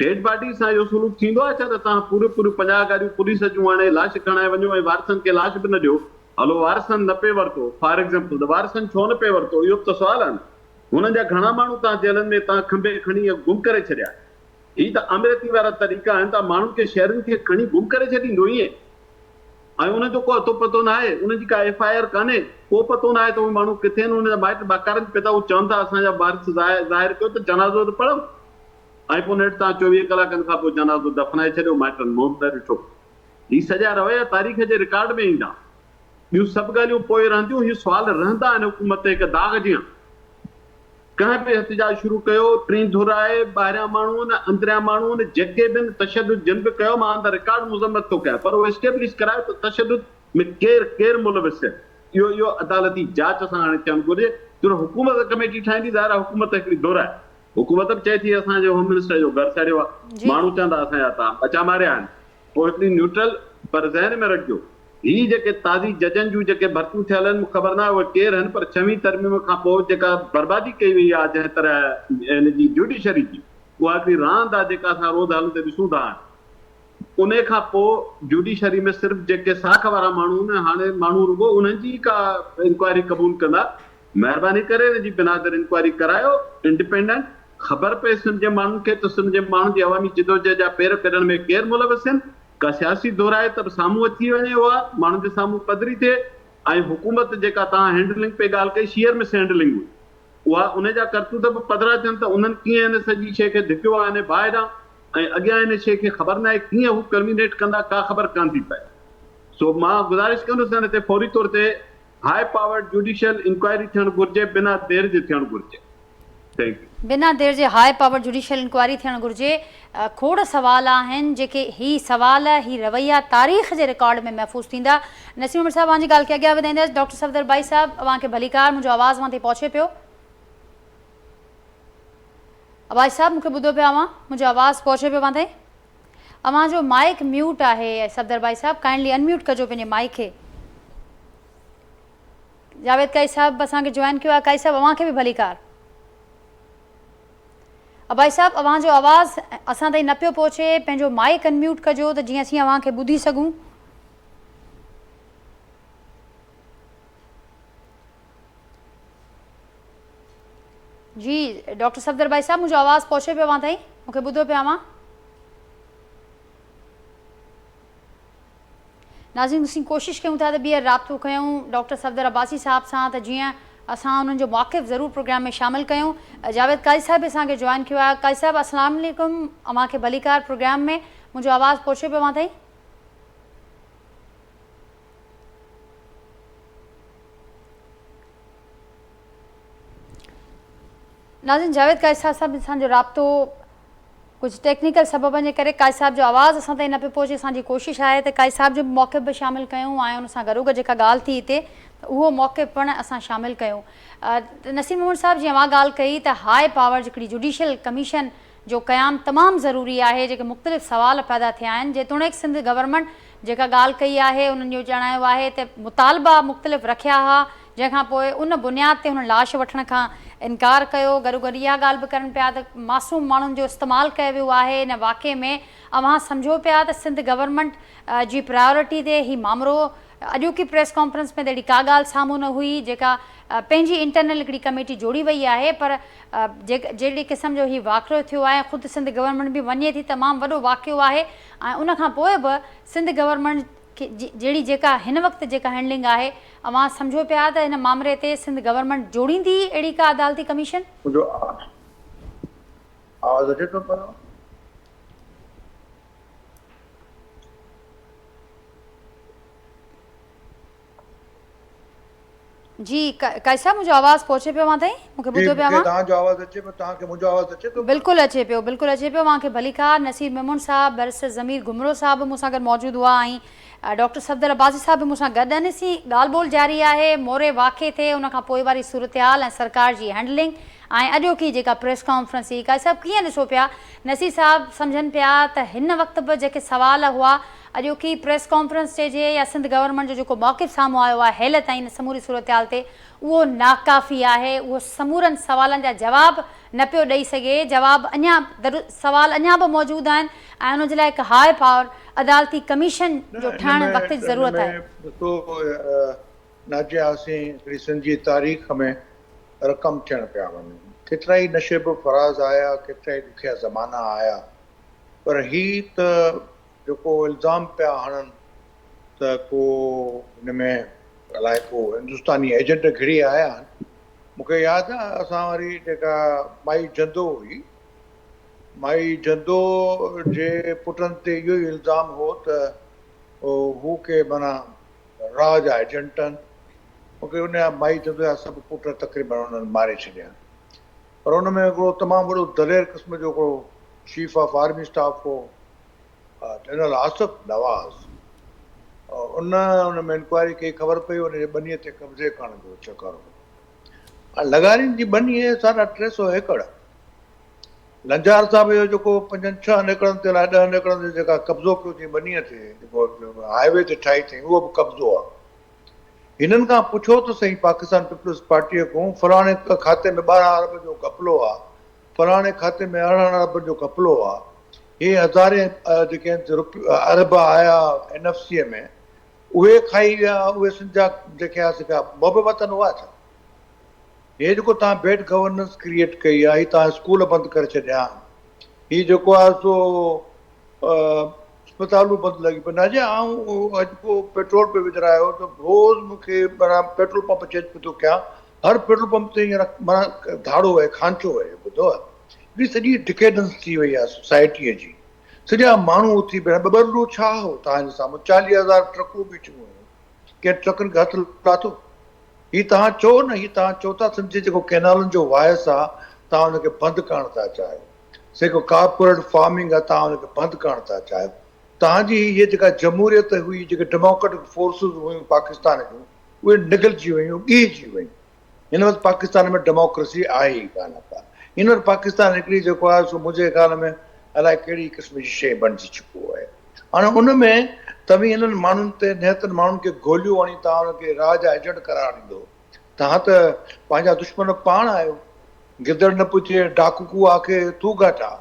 ڊيڊ باڊي سان اهو سلوڪ ٿيندو آهي ڇا ته توهان پوريون پوريون 50 گاڏيون پوليس جون آڻي لاش کڻائي وڃو ۽ وارثن کي لاش به نه ڏيو، هلو وارثن نه پئي ورتو، فار ايگزيمپل ته وارثن ڇو نه پئي ورتو اهو به ته سوال آهي نه، هنن جا گهڻا ماڻهو توهان جيلن ۾ تان کنڀي کڻي گم ڪري ڇڏيا آهن، هي ته آمريتي وارا طريقا آهن توهان ماڻهن کي شهرين کي کڻي گم ڪري ڇڏيندو ائين ۽ انهن جو ڪو اتو پتو ناهي، انهن جي ڪا ايف I R ڪانهي، ڪو پتو ناهي ته اهي ماڻهو ڪٿي آهن، انهن جا مائٽ ٻاڪارن پيا ٿا اهي چون ٿا اسان جا وارث ظاهر ڪيو ته جنازو ته پڙهون. ۽ پوء نيٺ تان 24 ڪلاڪن کان پوء جنازو دفنائي ڇڏيو، مائٽن منهن به نه ڏٺو. هي سڄا رويا تاريخ جي رڪارڊ ۾ ايندا. ٻيون سڀ ڳالهيون پوء رهنديون، هي سوال رهندا آهن حڪومت تي هڪ داغ جيان. ڪنهن به احتجاج شروع ڪيو، ٽين ڌر آهي، ٻاهريان ماڻهو آهن، اندريان ماڻهو آهن، جيڪي به آهن، تشدد جن به ڪيو، مان آن the record مذمت ٿو ڪيان، پر اهو اسٽيبلش ڪرايو ته تشدد ۾ ڪير ڪير ملوث آهي. اهو اهو عدالتي جاچ سان هاڻي ٿيڻ گهرجي. جو حڪومت ڪميٽي ٺاهيندي، ظاهر آهي حڪومت هڪڙي ڌر آهي. حڪومت به چئي ٿي اسان جي هوم منسٽر جو گهر سڙيو آهي، ماڻهو چون ٿا اسان جا ته ٻچا ماريا آهن. پوء هڪڙي نيوٽرل پر ذهن ۾ رکجو هي جيڪي تازي ججن جون جيڪي ڀرتيون ٿيل آهن مون خبر ناهي اهي ڪير آهن پر ڇهوين ترميم کان پوء جيڪا بربادي ڪئي وئي آهي جنهن طرح هن جي جوڊيشري جي اها هڪڙي راند آهي جيڪا اسان روز هلندي ڏسون ٿا هاڻي انهي کان پوء جوڊيشري ۾ صرف جيڪي ساک وارا ماڻهو آهن هاڻي ماڻهو رڳو انهن جي ئي ڪا انڪوائري قبول ڪندا مهرباني ڪري ان جي بنادر انڪوائري ڪرايو انڊيپينڊنٽ خبر پئي سنڌ جي ماڻهن کي ته سنڌ جي ماڻهن جي عوامي جدوجهد جا پير ڪڍڻ ۾ ڪير ملوث آهن. ڪا سياسي ڌر آهي ته به سامهون اچي وڃي اها ماڻهن جي سامهون پڌري ٿئي ۽ حڪومت جيڪا توهان هينڊلنگ پئي ڳالهه ڪئي شيئر مس هينڊلنگ هئي اها ان جا ڪرتوت به پڌرا ٿين ته انهن ڪيئن هن سڄي شيء کي ڌڪيو آهي هن باهه ڏانهن ۽ اڳيان هن شيء کي خبر ناهي ڪيئن هو ڪلمينيٽ ڪندا ڪا خبر ڪانه ٿي پئي سو مان گذارش ڪندس هن تي فوري طور تي هاء پاورڊ جوڊيشل انڪوائري ٿيڻ گهرجي بنا دير جي ٿيڻ گهرجي thank you. بنا دير جي هاء پاور جوڊيشل انڪوائري ٿيڻ گهرجي. کوڙ سوال آهن جيڪي هي سوال هي رويا تاريخ جي رڪارڊ ۾ محفوظ ٿيندا. نسيم عمر صاحب اوهان جي ڳالهه کي اڳيان وڌائيندس. ڊاڪٽر صفدر ٻائي صاحب اوهان کي ڀليڪار منهنجو آواز اوهان تائين پهچي پيو. ابائي صاحب مون کي ٻڌو پيا اوهان منهنجو آواز پهچي پيو اوهان تائين. اوهان جو مائيڪ ميوٽ آهي صفدر ٻائي صاحب ڪائنڊلي ان ميوٽ ڪجو پنهنجي مائيڪ کي. جاويد قائي صاحب اسان کي جوائن ڪيو آهي قائي صاحب اوهان کي به ڀليڪار. ابائي صاحب اوهان جو آواز اسان تائين نه پيو پهچي پنهنجو مائيڪ ان ميوٽ ڪجو ته جيئن اسين اوهان کي ٻڌي سگهون. جي ڊاڪٽر صفدر ڀائي صاحب منهنجو آواز پهچي پيو اوهان تائين مون کي ٻڌو پيا اوهان. ناظرين اسين ڪوشش ڪيون ٿا ته ٻيهر رابطو ڪيون ڊاڪٽر صفدر عباسي صاحب سان ته جيئن اسان انهن جو موقف ضرور پروگرام ۾ شامل ڪيون جاويد قاضي صاحب به اسان کي جوائن ڪيو آهي قاضي صاحب السلام عليڪم اوهان کي ڀليڪار پروگرام ۾ منهنجو آواز پهچي پيو اوهان تائين. ناظرين جاويد قاضي صاحب سان اسان جو رابطو ڪجهه ٽيڪنيڪل سببن جي ڪري قاضي صاحب جو آواز اسان تائين نه پيو پهچي اسان جي ڪوشش آهي ته قاضي صاحب جو به موقف به شامل ڪيون ۽ ان سان گڏوگڏ جيڪا ڳالهه ٿي هتي ته اهو موقف پڻ اسان شامل ڪيون نسيم محمد صاحب جيئن اوهان ڳالهه ڪئي ته هاء پاور هڪڙي جوڊيشل ڪميشن جو قيام تمام ضروري آهي جيڪي مختلف سوال پيدا ٿيا آهن جيتوڻيڪ سنڌ گورنمينٽ جيڪا ڳالهه ڪئي آهي انهن اهو ڄاڻايو آهي ته مطالبا مختلف رکيا ها جنهن کان پوء ان بنياد تي هنن لاش وٺڻ کان انڪار ڪيو گڏوگڏ اها ڳالهه به ڪرن پيا ته معصوم ماڻهن جو استعمال ڪيو ويو آهي ان واقعي ۾ اوهان سمجهو پيا ته سنڌ گورنمينٽ جي پرائيورٽي تي هي مامرو اڄوڪي پريس ڪانفرنس ۾ ته اهڙي ڪا ڳالهه سامهون نه هئي جيڪا پنهنجي انٽرنل هڪڙي ڪميٽي جوڙي وئي آهي پر جهڙي قسم جو هي واقعو ٿيو آهي خود سنڌ گورنمينٽ به وڃي ٿي تمام وڏو واقعو آهي ۽ ان کان پوء به سنڌ گورنمينٽ جهڙي جيڪا هن وقت جيڪا هينڊلنگ آهي اوهان سمجهو پيا ته هن مامري تي سنڌ گورنمينٽ جوڙيندي اهڙي ڪا عدالتي ڪميشن؟ منهنجو آواز اچي ٿو پيو؟ جي قائد صاحب منهنجو آواز پهچي پيو اوهان تائين مون کي جي ٻڌو پيا مونکي اوهان توهان جو آواز اچي پيو توهان کي منهنجو آواز اچي ٿو پيو؟ بلڪل اچي پيو بلڪل اچي پيو اوهان کي ڀليڪار نصير ميمڻ صاحب بئريسٽر ضمير گهمرو صاحب به مون سان گڏ موجود هئا ۽ ڊاڪٽر صفدر عباسي صاحب به مون سان گڏ آهن اسين ڳالهه ٻولهه جاري آهي موري واقعي تي ان کان پوء واري صورتحال ۽ سرڪار جي هينڊلنگ ۽ اڄوڪي جيڪا پريس ڪانفرنس ٿي قائد صاحب ڪيئن ڏسو پيا نصير صاحب سمجهن پيا ته هن وقت به جيڪي سوال هئا اڄوڪي پريس ڪانفرنس چئجي يا سنڌ گورنمينٽ جو جيڪو موقف سامهون آيو آهي هيل تائين ان سموري صورتحال تي اهو ناڪافي آهي اهو سمورن سوالن جا جواب نه پيو ڏئي سگهي جواب اڃا سوال اڃا به موجود آهن ۽ ان جي لاء هڪ هاء پاور عدالتي ڪميشن نه جو ان ٺهڻ ۾ وقت جي ان ضرورت ۾ آهي. ڏسو ناجيا اسين هڪڙي سنڌ جي تاريخ ۾ رقم ٿيڻ پيا وڃون. ڪيترائي نشيب و فراز آيا، ڪيترائي ڏکيا زمانا آيا، پر هي ته جيڪو الزام پيا هڻن ته ڪو هن ۾ الائي ڪو هندستاني ايجنٽ گهڙي آيا آهن. مون کي ياد آهي اسان واري جيڪا مائي جندو هئي، مائي جندو جي پٽن تي اهو ئي الزام هو ته هو ڪي معنيٰ را جا ايجنٽ آهن. مون کي ان جا مائي جندو جا سڀ پٽ تقريبن انهن ماري ڇڏيا. پر ان ۾ هڪڙو تمام وڏو دلير قسم جو هڪڙو چيف آف آرمي اسٽاف هو جنرل آصف نواز ان ان ۾ انڪوائري ڪئي خبر پئي ان جي ٻنيء تي قبضي ڪرڻ جو چڪر هو. هاڻي لغارين جي ٻني ساڍا 3 سو ايڪڙ لنجار صاحب جو جيڪو پنجن ڇهن ايڪڙن تي الائي ڏهن ايڪڙن تي جيڪا قبضو ڪيو اٿئي ٻنيء تي جيڪو هاء وي تي ٺاهي اٿئي اهو به قبضو آهي. هنن کان پڇو ته سهي پاڪستان پيپلز پارٽيء کان فلاڻي کاتي ۾ 12 ارب جو گهپلو آ، فلاڻي کاتي ۾ 18 ارب جو گهپلو آ، هي هزارين جيڪي آهن ارب آيا اين ايف سيء ۾ اهي کائي ويا، اهي سنڌ جا جيڪي آ سي محب وطن هئا ڇا؟ هي جيڪو توهان بيڊ گورننس ڪريئيٽ ڪئي آ، هي توهان اسڪول بند ڪري ڇڏيا، هي جيڪو آ سو اسپتالون بند لڳيون پيون. ناجي آئون اڄ ڪو پيٽرول پئي وجهرايو ته روز مون کي معنيٰ پيٽرول پمپ چينج پيو ٿو ڪيان هر پيٽرول پمپ تي هينئر معنيٰ ڌاڙو آهي کانچو آهي ٻڌو آهي هڪڙي سڄي ڊڪيڊنس ٿي وئي آهي سوسائٽيء جي سڄا ماڻهو اٿي بيٺا ٻٻرلو ڇا هو توهان جي سامهون 40 هزار ٽرڪون بيٺيون هيون ڪنهن ٽرڪن کي هٿ لاٿو هي توهان چئو نه هي توهان چئو ٿا سنڌ جي جيڪو ڪينالن جو وائس آهي توهان ان کي بند ڪرڻ ٿا چاهيو جيڪو ڪارپوريٽ فارمنگ آهي توهان ان کي بند ڪرڻ ٿا چاهيو. توهان جي هيء جيڪا جمهوريت هئي، جيڪي ڊيموڪريٽڪ فورسز هيون پاڪستان جون، اهي نگلجي ويون، ڳيهجي ويون. هن وقت پاڪستان ۾ ڊيموڪريسي آهي ئي ڪانه ڪا. هن وقت پاڪستان هڪڙي جيڪو آهي سو منهنجي خيال ۾ الائي ڪهڙي قسم جي شيء بڻجي چڪو آهي. هاڻي ان ۾ توهين هنن ماڻهن تي نهتن ماڻهن کي گوليون هڻي توهان انهن کي را جا ايجنٽ قرار ڏيندو. توهان ته پنهنجا دشمن پاڻ آهيو. گدڙ نه پڇي، ڊاڪو ڪو آکي، ٿو گهاٽا.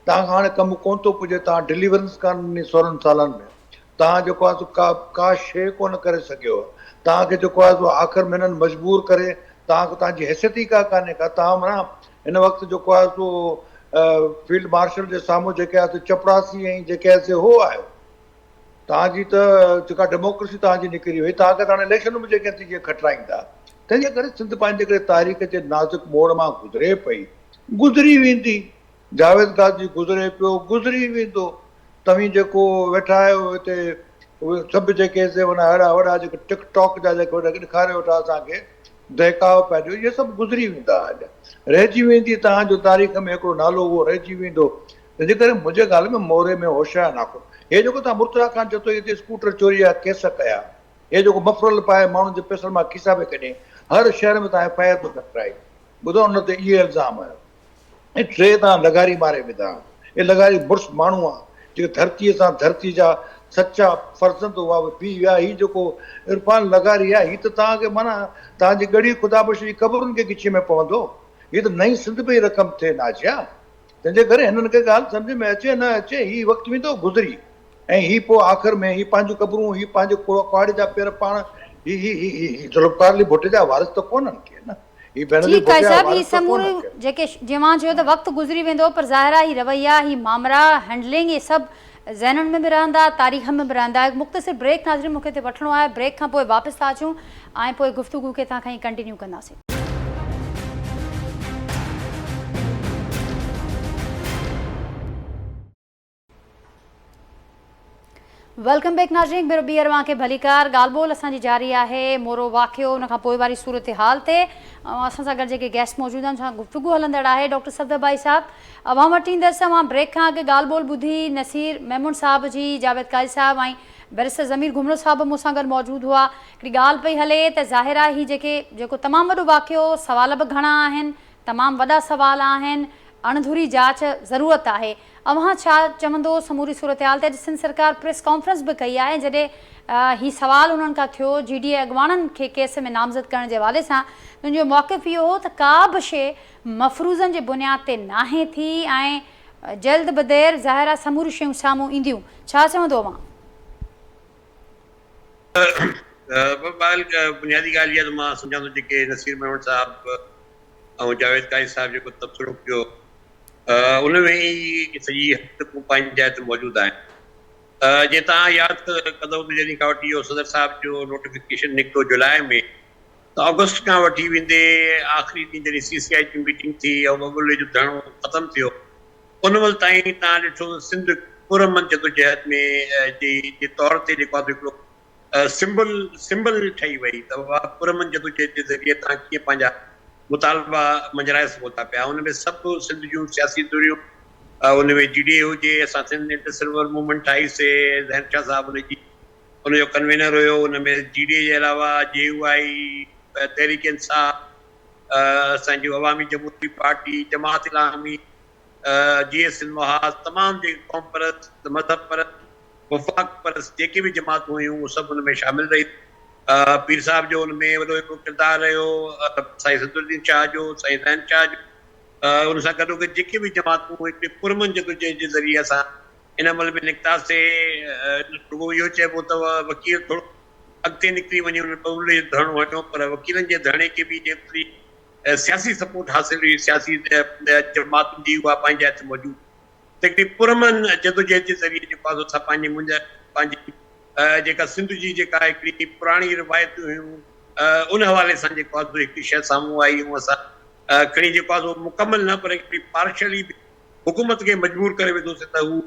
توهان کان هاڻي ڪم ڪونه ٿو پڄي، توهان ڊليورنس ڪانه ڏني 16 سالن ۾. توهان جيڪو آهي سو ڪا ڪا شيء ڪونه ڪري سگهيو. توهان کي جيڪو آهي سو آخر ۾ هنن مجبور ڪري توهان کي توهان جي حيثيت ئي ڪا ڪانهي ڪا. توهان معنيٰ هن وقت جيڪو آهي سو فيلڊ مارشل جي سامهون جيڪي آهي سو چپڙاسي ۽ جيڪي آهي سي هو آهيو. توهان جي ته جيڪا ڊيموڪريسي توهان جي نڪري وئي، توهان کي ته هاڻي اليڪشن به جيڪي نتيجي کٽرائيندا. تنهن جي ڪري سنڌ پنهنجي هڪڙي تاريخ جي نازڪ موڙ مان گذري پئي، گذري ويندي. جاويد قاضي گذري پيو، گذري ويندو. توهين جيڪو ويٺا آهيو هتي اهي سڀ جيڪي سي معنيٰ اهڙا وڏا جيڪي ٽڪ ٽاڪ جا جيڪي وڏا ڏيکاريو ويٺا اسان کي دهڪاء پيا ڏيو، اهي سڀ گذري ويندا هليا. رهجي ويندي توهان جو تاريخ ۾ هڪڙو نالو اهو رهجي ويندو. تنهنجي ڪري منهنجي ڳالهه ۾ موري ۾ هوشيار ناکو. هي جيڪو توهان مرتضيٰ خان جتوئي تي اسڪوٽر چوري جا ڪيس ڪيا، هي جيڪو مفرل پائي ماڻهن جي پئسن مان کيسا پئي ڪڍيائين، هر شهر ۾ توهان ايف I R پئي ڪٽرائي، ٻڌو ان تي اهي الزام هنيو ۽ ٽي توهان لغاري ماري وڌا. اهي لغاري مڙس ماڻهو ها، جيڪي ڌرتيء سان ڌرتي جا سچا فرزند هئا، اهي پي ويا. هي جيڪو عرفان لغاري آهي، هي ته توهان کي معنيٰ توهان جي ڳڙهي خدا بخش جي قبرن کي ڳچيء ۾ پوندو. هي ته نئين سنڌ پئي رقم ٿئي ناجيا. تنهن جي ڪري هنن کي ڳالهه سمجهه ۾ اچي نه اچي هي وقت ويندو گذري ۽ هي پوء آخر ۾ هي پنهنجون قبرون هي پنهنجي ڪهاڙي جا پير پاڻ هي هي هي هي هي ذوالفقار علي ڀٽي جا وارث ته ڪونهن ڪي نه هي بينظير ٺيڪ آهي ڀٽي جا صاحب هي وارث ته سموريون ڪونهن ڪي. جيڪي جيئن اوهان چيو ته وقت گذري ويندو پر ظاهر آهي هي رويا هي مامرا هينڊلنگ اهي سڀ ذهنن ۾ به رهندا تاريخ ۾ به رهندا هڪ مختصر بريڪ ناظرين مون کي هتي وٺڻو آهي بريڪ کان پوء واپس ٿا اچون ۽ پوء گفتگو کي هتان کان ئي ڪنٽينيو ڪنداسين. Welcome back ناظرين هڪ ڀيرو ٻيهر اوهان کي ڀليڪار ڳالهه ٻولهه اسان جي جاري آهي مورو واقعو ان کان پوء واري صورتحال تي اسان سان گڏ جيڪي گيسٽ موجود آهن سان گفتگو هلندڙ آهي ڊاڪٽر صفدر ڀائي صاحب اوهان وٽ ايندس اوهان بريڪ کان اڳ ڳالهه ٻولهه ٻڌي نصير ميمڻ صاحب جي جاويد قاضي صاحب ۽ بئريسٽر ضمير گهمرو صاحب به مون سان گڏ موجود هئا هڪڙي ڳالهه پئي هلي ته ظاهر آهي هي جيڪي جيڪو تمام وڏو واقعو سوال به گهڻا آهن تمام وڏا سوال آهن اڻڌري جاچ ضرورت آهي اوهان ڇا چوندو سموري صورتحال تي اڄ سنڌ سرڪار پريس ڪانفرنس به ڪئي آهي جڏهن هي سوال انهن کان ٿيو جي ڊي اي اڳواڻن کي ڪيس ۾ نامزد ڪرڻ جي حوالي سان ته ان جو موقف اهو هو ته ڪا به شيء مفروضن جي بنياد تي ناهي ٿي ۽ جلد بدير ظاهر آهي سموريون شيون سامهون اينديون ڇا چوندو اوهان؟ بهرحال بنيادي ڳالهه اها ته مان سمجهان ٿو جيڪي نصير ميمڻ صاحب ۽ جاويد قاضي صاحب جيڪو تبصرو ڪيو ان ۾ ئي سڄي حقيقتون پنهنجي جاء تي موجود آهن. جي توهان ياد ڪندؤ ته جڏهن کان وٺي اهو صدر صاحب جو نوٽيفڪيشن نڪتو جولاء ۾ ته آگسٽ کان وٺي ويندي آخري ڏينهن جڏهن سي سي آء جي ميٽنگ ٿي ۽ ببلي جو ڌرڻو ختم ٿيو ان مهل تائين توهان ڏٺو ته سنڌ پرامن جدوجهد ۾ جي طور تي جيڪو آهي هڪڙو سمبل Symbol ٺهي وئي ته اها پرامن جدوجهد جي ذريعي توهان ڪيئن پنهنجا مطالبا مڃرائي سگهو ٿا پيا. ان ۾ سڀ سنڌ جون سياسي ڌريون ان ۾ جي ڊي اي هجي، اسان سنڌ انٽر سلور موومينٽ ٺاهي سي، زهر شاهه صاحب ان جي ان جو ڪنوينر هيو، ان ۾ جي ڊي اي جي علاوه جي يو آء، تحريڪ انصاف، اسان جي عوامي جمهوري پارٽي، جماعت اسلامي، جي ايس سنڌ محاذ، تمام جيڪي قوم پرست، مذهب پرست، وفاق پرست جيڪي به جماعتون هيون اهي سڀ ان ۾ شامل رهيون. پير صاحب جو ان ۾ وڏو هڪڙو ڪردار رهيو، سائين صدرالدين شاهه جو، سائين زين شاهه جو، ان سان گڏوگڏ جيڪي به جماعتون هڪڙي پرامن جدوجهد جي ذريعي اسان ان عمل ۾ نڪتاسي. رڳو اهو چئبو ته وڪيل ٿورو اڳتي نڪري وڃي انهن ببلي جو ڌرڻو هنيو پر وڪيلن جي ڌرڻي کي به جيتري سياسي سپورٽ حاصل هئي سياسي جماعتن جي اها پنهنجي جاء تي موجود. ته هڪڙي پرامن جدوجهد جي ذريعي جيڪو آهي سو اسان پنهنجي منجهه پنهنجي جيڪا سنڌ جي جيڪا هڪڙي پراڻي روايتون هيون ان حوالي سان جيڪو آهي سو هڪڙي شيء سامهون آئي ۽ اسان کڻي جيڪو آهي سو مڪمل نه پر هڪڙي پارشلي به حڪومت کي مجبور ڪري وڌوسين ته هو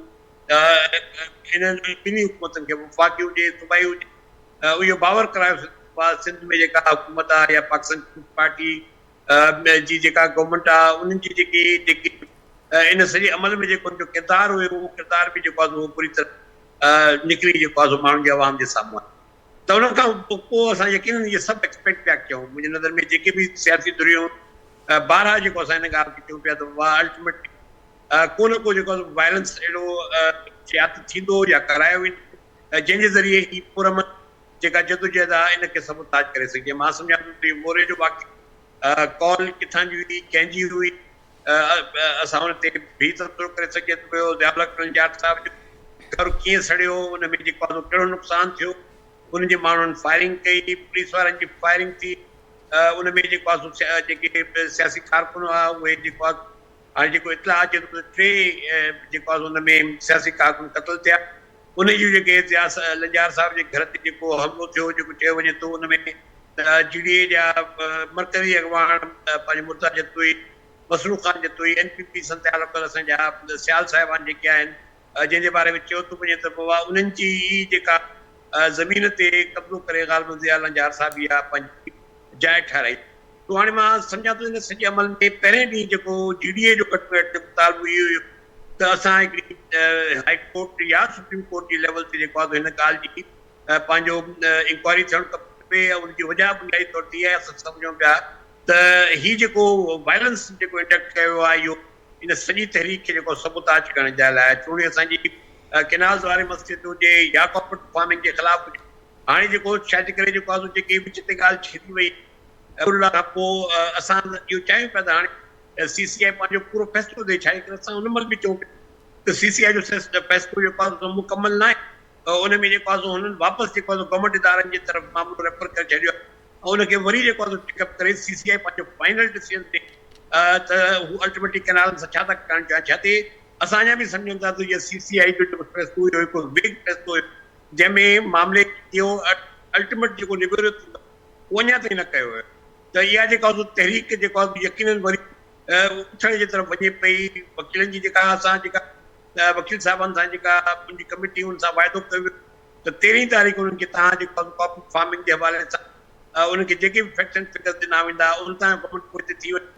انهن ٻنهي حڪومتن کي وفاقي هجي صوبائي هجي اهو باور ڪرايوسين ته سنڌ ۾ جيڪا حڪومت آهي يا پاڪستان پيپلز پارٽي جي جيڪا گورنمينٽ آهي انهن جي جيڪي جيڪي ان سڄي عمل ۾ جيڪو ان جو ڪردار هيو اهو ڪردار به جيڪو آهي سو پوري طرح نڪري جيڪو آهي سو ماڻهن جي عوام جي سامهون آيو ته ان کان پوء اسان يقينن اهي سڀ ايڪسپيڪٽ پيا ڪيون منهنجي نظر ۾ جيڪي به سياسي ڌريون بارها جيڪو اسان ان ڳالهه کي چئون پيا ته واهه الٽيميٽلي ڪو نه ڪو جيڪو وائلنس اهڙو يا ته ٿيندو يا ڪرايو ويندو جنهن جي ذريعي هي پرامن جيڪا جدوجهد آهي ان کي سبوتاج ڪري سگهجي مان سمجهان ٿو ته موري جو واقعو ڪال ڪٿان جي هئي ڪنهن جي هئي اسان ان تي به تبصرو ڪري سگهجي ٿو پيو، ضياء الحق لنجار صاحب جو گهر ڪيئن سڙيو، ان ۾ جيڪو آهي سو ڪهڙو نقصان ٿيو، ان جي ماڻهن فائرنگ ڪئي، پوليس وارن جي فائرنگ ٿي، ان ۾ جيڪو آهي سو جيڪي سياسي ڪارڪن هئا اهي جيڪو آهي هاڻي جيڪو اطلاع اچي ٿو ته ٽي جيڪو آهي سو ان ۾ سياسي ڪارڪن قتل ٿيا، ان جون جيڪي ضياء لنجار صاحب جي گهر تي جيڪو حملو ٿيو جيڪو چيو وڃي ٿو ان ۾ جي ڊي اي جا مرڪزي اڳواڻ پنهنجو Murtaza Jatoi, Masroor Khan Jatoi, N P P سان تعلق اسان جا سيال صاحبان جيڪي آهن جنهن جي باري ۾ چيو ٿو وڃي ته بابا انهن جي ئي جيڪا زمين تي قبضو ڪري غالباً ضياء لنجار صاحب اها پنهنجي جاء ٺهرائي. سو هاڻي مان سمجهان ٿو ان سڄي عمل ۾ پهرين ڏينهن جيڪو جي ڊي اي جو گهٽ ۾ گهٽ مطالبو اهو هيو ته اسان هڪڙي هائي ڪورٽ يا سپريم ڪورٽ جي ليول تي جيڪو آهي سو هن ڳالهه جي پنهنجو انڪوائري ٿيڻ کپي ۽ ان جي وجهه بنيادي طور تي اها اسان سمجهون پيا ته هي جيڪو وائلنس جيڪو انڊڪٽ ڪيو ويو آهي اهو ان سڄي تحريڪ کي جيڪو سبوتاج ڪرڻ جي لاء چونڊي اسان جي ڪينالز واري مسئلي تي هجي يا ڪارپوريٽ فارمنگ جي خلاف هجي هاڻي جيڪو شايد ڪري جيڪو آهي جيڪي وچ تي ڳالهه ڇڙي وئي ان کان پوء اسان اهو چاهيون پيا ته هاڻي سي سي آء پنهنجو پورو فيصلو ڏئي ڇا جي ڪري اسان ان مهل به چئون پيا ته سي سي آء جو فيصلو جيڪو آهي مڪمل ناهي ان ۾ جيڪو آهي سو هنن واپس جيڪو آهي سو گورنمينٽ ادارن جي طرف معاملو ريفر ڪري ڇڏيو آهي ۽ ان کي وري جيڪو آهي سو ٽيڪ اپ ڪري سي سي آء پنهنجو فائنل ڊسيزن ڏي ته هو الٽيميٽلي ڪئنالن سان ڇا ٿا ڪرڻ چاهين ڇا تي اسان اڃا به سمجهون ٿا ته اها سي سي آء جو جيڪو فيصلو هيو هڪ ويگ فيصلو هيو جنهن ۾ معاملي جو الٽيميٽ جيڪو نبيرو ٿيندو اهو اڃا تائين نه ڪيو ويو ته اها جيڪا آهي سو تحريڪ جيڪو آهي يقينن وري اٿڻ جي طرف وڃي پئي وڪيلن جي جيڪا اسان جيڪا وڪيل صاحبن سان جيڪا ان جي ڪميٽي ان سان واعدو ڪيو ويو ته تيرهين تاريخ انهن کي توهان جيڪو ڪاپريٽ فارمنگ جي حوالي سان انهن کي جيڪي به فيڪٽس اينڊ فگرز ڏنا ويندا ان تان گورنمينٽ پوئتي ٿي وڃي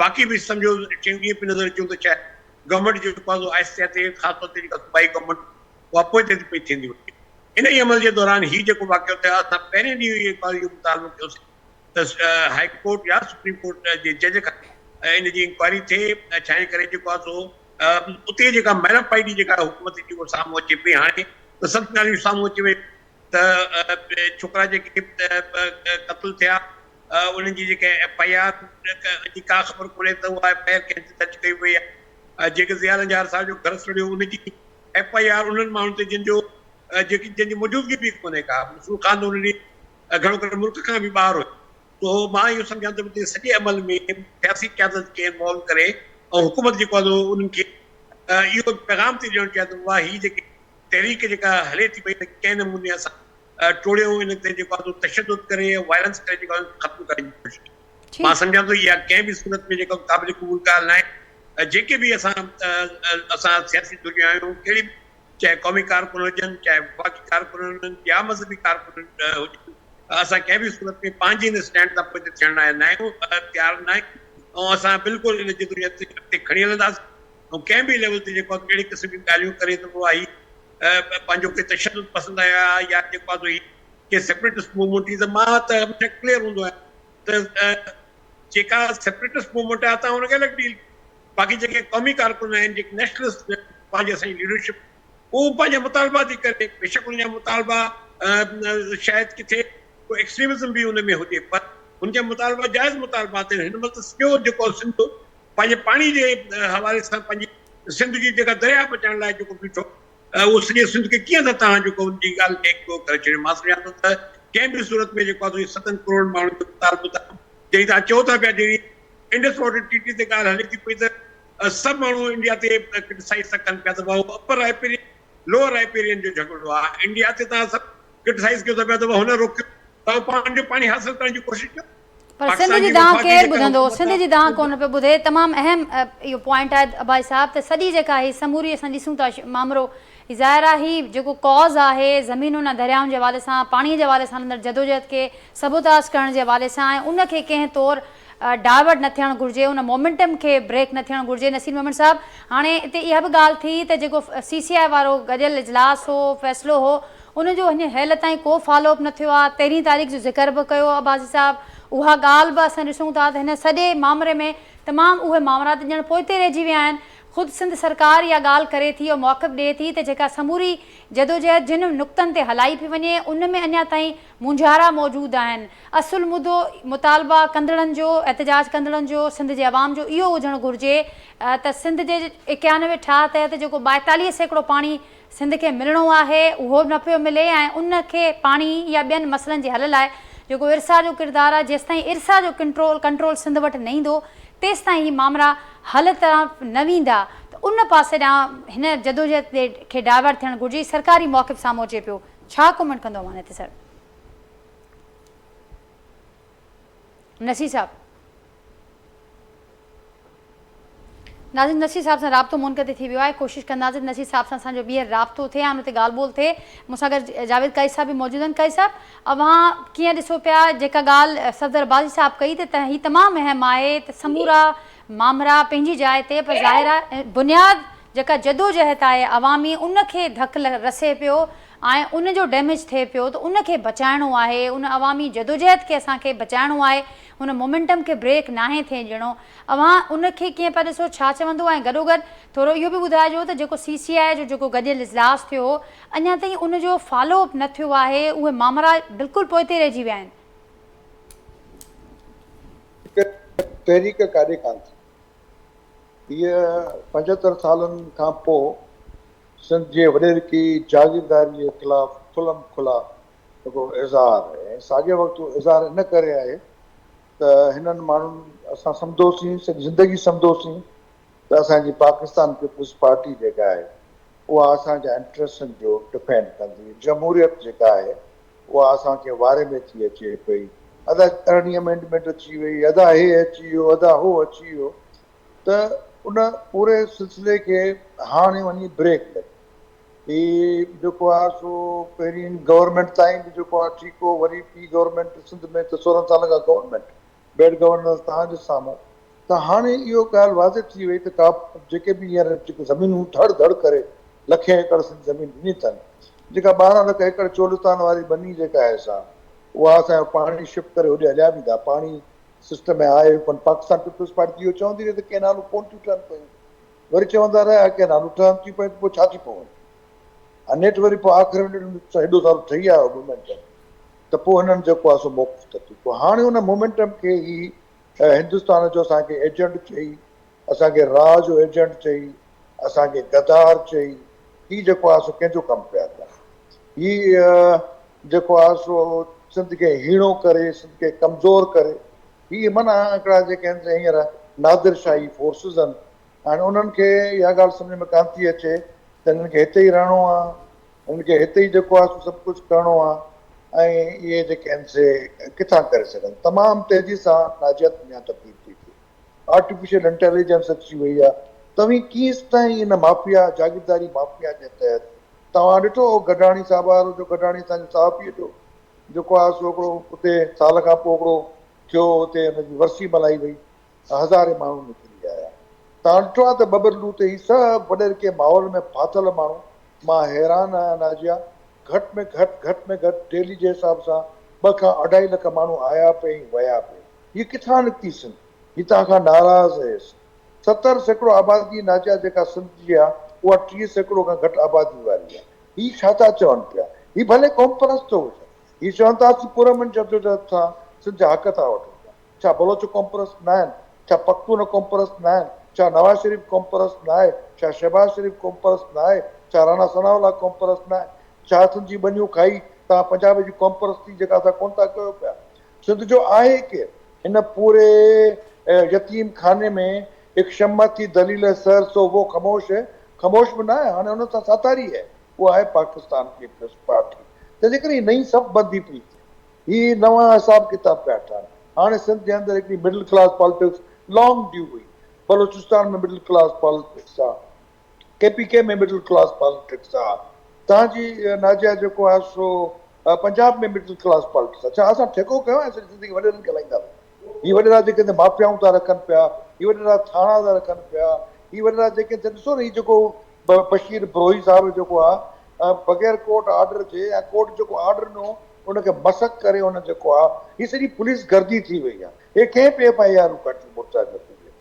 باقي به سمجهو شيون ائين پيون نظر اچون ته شايد گورنمينٽ جيڪو آهي سو آهستي آهستي خاص طور تي جيڪا صوبائي گورنمينٽ اها پوئتي ٿي پئي ٿيندي وڃي انهي عمل جي دوران هي جيڪو واقعو ٿيو اسان پهرين ڏينهن ئي اهو مطالبو ڪيوسين ته هائي ڪورٽ يا سپريم ڪورٽ جي جج کان ان جي انڪوائري ٿئي ڇا جي ڪري جيڪو آهي سو اتي جيڪا ميلافائيڊي جيڪا حڪومت جي اها سامهون اچي پئي هاڻي ته سڀ ڳالهيون سامهون اچي ويون ته ڇوڪرا جيڪي قتل ٿيا انهن جي جيڪي ايف I R جي ڪا خبر ڪونهي ته اها ايف I R ڪنهن تي درج ڪئي وئي آهي جيڪي ضياء لنجار صاحب جو گهر سڙيو ان جي ايف I R انهن ماڻهن تي جن جو جيڪي جن جي موجودگي به ڪونهي ڪا مسرور خان ان ڏينهن گهڻو ڪري ملڪ کان به ٻاهر هيو سو مان اهو سمجهان ٿو ته سڄي عمل ۾ سياسي قيادت کي انوالو ڪري ۽ حڪومت جيڪو آهي انهن کي اهو پيغام ٿي ڏيڻ چاهي ته واهه هي جيڪي تحريڪ جيڪا هلي ٿي پئي ڪنهن نموني اسان ٽوڙيون ان تي جيڪو آهي تشدد ڪري وائلنس ڪري جيڪو آهي ختم ڪرڻ جي ڪوشش ڪئي مان سمجهان ٿو اها ڪنهن به صورت ۾ جيڪا قابل قبول ڳالهه ناهي جيڪي به اسان اسان سياسي ڌريون آهيون ڪهڙي چاهي قومي ڪارڪن هجن، چاهي وفاقي ڪارڪن هجن يا مذهبي ڪارڪن هجن، اسان ڪنهن به صورت ۾ پنهنجي ان اسٽينڊ تان پوئتي ٿيڻ لاء ناهيون تيار ناهيون ۽ اسان بلڪل ان جدوجهد کي اڳتي کڻي هلنداسين ۽ ڪنهن به ليول تي جيڪو آهي اهڙي قسم جون ڳالهيون ڪري ته پوء هي پنهنجو ڪي تشدد پسند آيا يا جيڪو آهي سو هي ڪي سيپريٽسٽ موومينٽ هئي ته مان ته هميشه ڪليئر هوندو آهيان ته جيڪا سيپريٽسٽ موومينٽ آهي تان ان کي الڳ ڊيل باقي جيڪي قومي ڪارڪن آهن جيڪي نيشنلسٽ پنهنجي اسان جي ليڊرشپ اهو پنهنجا مطالبا ٿي ڪري بيشڪ ان جا مطالبا شايد ڪٿي ڪو ايڪسٽريمزم به ان ۾ هجي پر ان جا مطالبا جائز مطالبا آهن هن مهل ته سڄو جيڪو سنڌ پنهنجي پاڻي جي حوالي سان پنهنجي سنڌ جي جيڪا درياء بچائڻ لاء جيڪو بيٺو اهو سڄي سنڌ کي ڪيئن ٿا توهان جيڪو ان جي ڳالهه کي اگنور ڪري ڇڏيو مان سمجهان ٿو ته ڪنهن به صورت ۾ جيڪو آهي ستن ڪروڙ ماڻهن جو مطالبو ته جڏهن توهان چئو ٿا پيا جهڙي انڊس واٽر ٽريٽي تي ڳالهه هلي ٿي پئي ته سڀ ماڻهو انڊيا تي ڪرٽيسائز ٿا ڪن پيا ته ڀائو اپر رائپيرين لوئر رائپيرين جو جهڳڙو آهي انڊيا تي توهان سڀ ڪرٽيسائز ڪيو ٿا پيا ته هن روڪيو توهان پنهنجو پاڻي حاصل ڪرڻ جي ڪوشش ڪيو. پر سنڌ جي دانهن ڪير ٻڌندو سنڌ جي دانهن ڪونه پيو ٻڌي تمام اهم اهو پوائنٽ آهي ابائي صاحب ته سڄي جيڪا هي سموري اسان ڏسون ٿا مامرو هي ظاهر آهي هي جيڪو ڪاز آهي زمينن ۽ دريائن جي حوالي سان پاڻي جي حوالي سان هلندڙ جدوجهد کي سبوتاز ڪرڻ جي حوالي سان ۽ ان کي ڪنهن طور ڊائيورٽ نه ٿيڻ گهرجي ان مومينٽم کي بريڪ نه ٿيڻ گهرجي نصير ميمڻ صاحب هاڻي اتي اها به ڳالهه ٿي ته جيڪو سي سي آء وارو گڏيل اجلاس هو فيصلو هو ان جو اڃ هيل تائين ڪو فالو اپ نه ٿيو آهي تيرهين تاريخ جو ذڪر به ڪيو عباسي صاحب اها ڳالهه به اسان ڏسون ٿا ته هن سڄي مامري ۾ تمام اهي مامرا ته ڄڻ پوئتي رهجي ويا آهن خود سنڌ سرڪار اها ڳالهه ڪري ٿي ۽ موقف ڏئي ٿي ته جيڪا سموري جدوجهد جن نقطن تي هلائي پئي وڃي ان ۾ اڃا تائين مونجهارا موجود آهن اصل مدو مطالبا ڪندڙن جو احتجاج ڪندڙن جو سنڌ جي عوام جو اهو هجڻ گهرجي ته سنڌ جي 91 ٺاهه تحت جيڪو 42% پاڻي سنڌ کي ملڻو آهي اهو به نه پيو ملي ۽ ان کي پاڻي يا ٻين مسئلن جي حل لاء جيڪو ارسا جو ڪردار آهي جيستائين ارسا جو ڪنٽرول ڪنٽرول سنڌ وٽ نه ايندو تيستائين هي مامرا حل طرف نه ويندا ته ان پاسي ڏانهن هن جدوجهد کي ڊائيورٽ ٿيڻ گهرجي سرڪاري موقف سامهون اچي پيو ڇا ڪمينٽ ڪندو اوهان هتي سر نصير صاحب. ناظرين نصير صاحب سان رابطو منقطع ٿي ويو آهي ڪوشش ڪنداسين ته نصير صاحب سان اسان جو ٻيهر رابطو ٿئي ۽ ان تي ڳالهه ٻولهه ٿئي مون سان گڏ جاويد قاضي صاحب به موجود آهن قاضي صاحب اوهان ڪيئن ڏسو پيا جيڪا ڳالهه صفدر عباسي صاحب ڪئي ته هي تمام اهم آهي ته سمورا مامرا پنهنجي جاء تي پر ظاهر آهي بنياد جيڪا جدوجهد آهي عوامي ان کي ڌڪ رسي پيو ۽ ان جو ڊيميج ٿئي پيو ته ان کي بچائڻو آهي ان عوامي جدوجهد کي اسان کي بچائڻو آهي ان مومينٽم کي بريڪ ناهي ٿئي ڏيڻو اوهان ان کي ڪيئن پيا ڏسو ڇا چوندو ۽ گڏوگڏ ٿورو اهو به ٻڌائجو ته جيڪو سي سي آء جو جيڪو گڏيل اجلاس ٿيو هو اڃا تائين ان جو فالو اپ نه ٿيو آهي اهي مامرا بلڪل پوئتي رهجي ويا آهن. هڪ تحريڪ ڪاڏي ڪانه ٿي. هيء 75 سالن کان پوء سنڌ جي وڏيرڪي جاگيرداري جي خلاف کلم کلا هڪڙو اظهار آهي ۽ ساڳئي وقت اهو اظهار ان ڪري آهي ته هنن ماڻهن اسان سمجهوسين سڄي زندگي سمجهوسين ته اسان جي پاڪستان پيپلز پارٽي جيڪا آهي اها اسان جا انٽريسٽن جو ڊفينڊ ڪندي جمهوريت جيڪا آهي اها اسان کي واري ۾ ٿي اچي پئي ادا ارڙهين امينڊمينٽ اچي وئي ادا هي اچي ويو ادا هو اچي ويو ته ان پوري سلسلي کي هاڻي وڃي بريڪ لڳي هي جيڪو آهي سو پهرين گورنمينٽ تائين به جيڪو آهي ٺيڪ هو وري ٻي گورنمينٽ سنڌ ۾ ته 16 سالن کان گورنمينٽ بيڊ گورننس توهان جي سامهون ته هاڻي اهو ڳالهه واضح ٿي وئي ته ڪا جيڪي به هينئر جيڪي زمينون ڌڙ ڌڙ ڪري لکين ايڪڙ سنڌ زمين ڏني اٿن جيڪا 12 لک ايڪڙ چولستان واري ٻني جيڪا آهي سا اها اسان جو پاڻي شفٽ ڪري هوڏي هليا ويندا پاڻي سسٽم ۾ آهي ڪونه پاڪستان پيپلز پارٽي اهو چوندي رهي ته ڪئنالون ڪونه ٿيون ٺهن پيون وري چوندا رهيا ڪئنالون ٺهن ٿيون پيون ته پوء ڇا ٿي پون ها نيٺ وري پوء آخر ۾ هيڏو سارو ٺهي آيو مومينٽم ته پوء هنن جيڪو آهي سو موقف تبديل ڪيو هاڻي ان مومينٽم کي هي هندستان جو اسان کي ايجنٽ چئي اسان کي را جو ايجنٽ چئي اسان کي غدار چئي هي جيڪو آهي سو ڪنهن جو ڪم پيا ڪن هي جيڪو آهي سو سنڌ کي هيڻو ڪري سنڌ کي ڪمزور ڪري هي معنيٰ هڪڙا جيڪي آهن سي هينئر نادر شاهي فورسز آهن هاڻي انهن کي اها ڳالهه سمجهه ۾ ڪانه ٿي اچي ته هنن کي هتي ئي رهڻو آهي هنن کي هتي ئي جيڪو آهي سو سڀ ڪجهه ڪرڻو آهي ۽ اهي جيڪي آهن سي ڪٿان ڪري سگهن تمام تيزي سان ناجيات دنيا تبديل ٿي ٿئي آرٽيفيشل انٽيليجنس اچي وئي آهي توهين ڪيستائين ان مافيا جاگيرداري مافيا جي تحت توهان ڏٺو گڏاڻي صاحب وارو جو گڏاڻي اسان جي صحافي جو جيڪو آهي سو هڪڙو اتي سال کان پوء هڪڙو ٿيو اتي ان جي ورسي ملهائي وئي هزارين ماڻهو نڪري آيا. توهان ڏٺو آهي ته ٻٻرلو تي هي سڀ وڏيرڪي ماحول ۾ ڦاٿل ماڻهو، مان حيران آهيان ناجيا، گهٽ ۾ گهٽ گهٽ ۾ گهٽ ڊيلي جي حساب سان ٻه کان اڍائي لک ماڻهو آيا پئي ۽ ويا پئي. هي ڪٿان نڪتي سنڌ؟ هي توهان کان ناراض هيس. 70% آبادي ناجيا جيڪا سنڌ جي آهي اها 30% کان گهٽ آبادي واري آهي. هي ڇا ٿا چون پيا؟ هي ڀلي قومپرست هجن. هي چون ٿا اسين پرامن جدوجهد سان سنڌ جا حق ٿا وٺون پيا. ڇا بلوچ قومپرست ناهن؟ ڇا پختون قومپرست ناهن؟ ڇا نواز شريف قومپرست ناهي؟ ڇا شهباز شريف قومپرست ناهي؟ ڇا راڻا ثناء الله قومپرست ناهي؟ ڇا سنڌ جي ٻنيون کائي توهان پنجاب جي قومپرستي جيڪا سا ڪونه ٿا ڪيو پيا؟ سنڌ جو آهي ڪير؟ هن پوري يتيم خاني ۾ هڪ شمع ٿي دليل سر سو وو خموش هي، خموش به ناهي هاڻي ان سان ساٿاري هي، اها آهي پاڪستان پيپلز پارٽي. تنهن جي ڪري هي نئين صف بندي پئي ٿئي. هي نوان حساب ڪتاب پيا ٺهن. هاڻي سنڌ جي اندر هڪڙي middle class politics long due هئي. بلوچستان ۾ مڊل ڪلاس پاليٽڪس آ. K P K ۾ middle class politics آ. توهان جي ناجيا جيڪو آهي سو پنجاب ۾ مڊل ڪلاس پاليٽڪس آ. ڇا اسان ٺيڪو ڪيو آهي سڄي سنڌ کي وڏيرن کي هلائينداسين. هي وڏيرا جيڪي هتي مافيائون ٿا رکن پيا، هي وڏيرا ٿاڻا ٿا رکن پيا، هي وڏيرا جيڪي هتي ڏسو نه هي جيڪو بشير بروهي صاحب جيڪو آ بغير ڪورٽ آرڊر جي يا ڪورٽ جيڪو آرڊر ڏنو ان کي مسخ ڪري ان جيڪو آ هي سڄي پوليس گردي ٿي وئي آ هي ڪنهن به ايف I آرون ڪڍيون مرتضيٰ جتوئي تي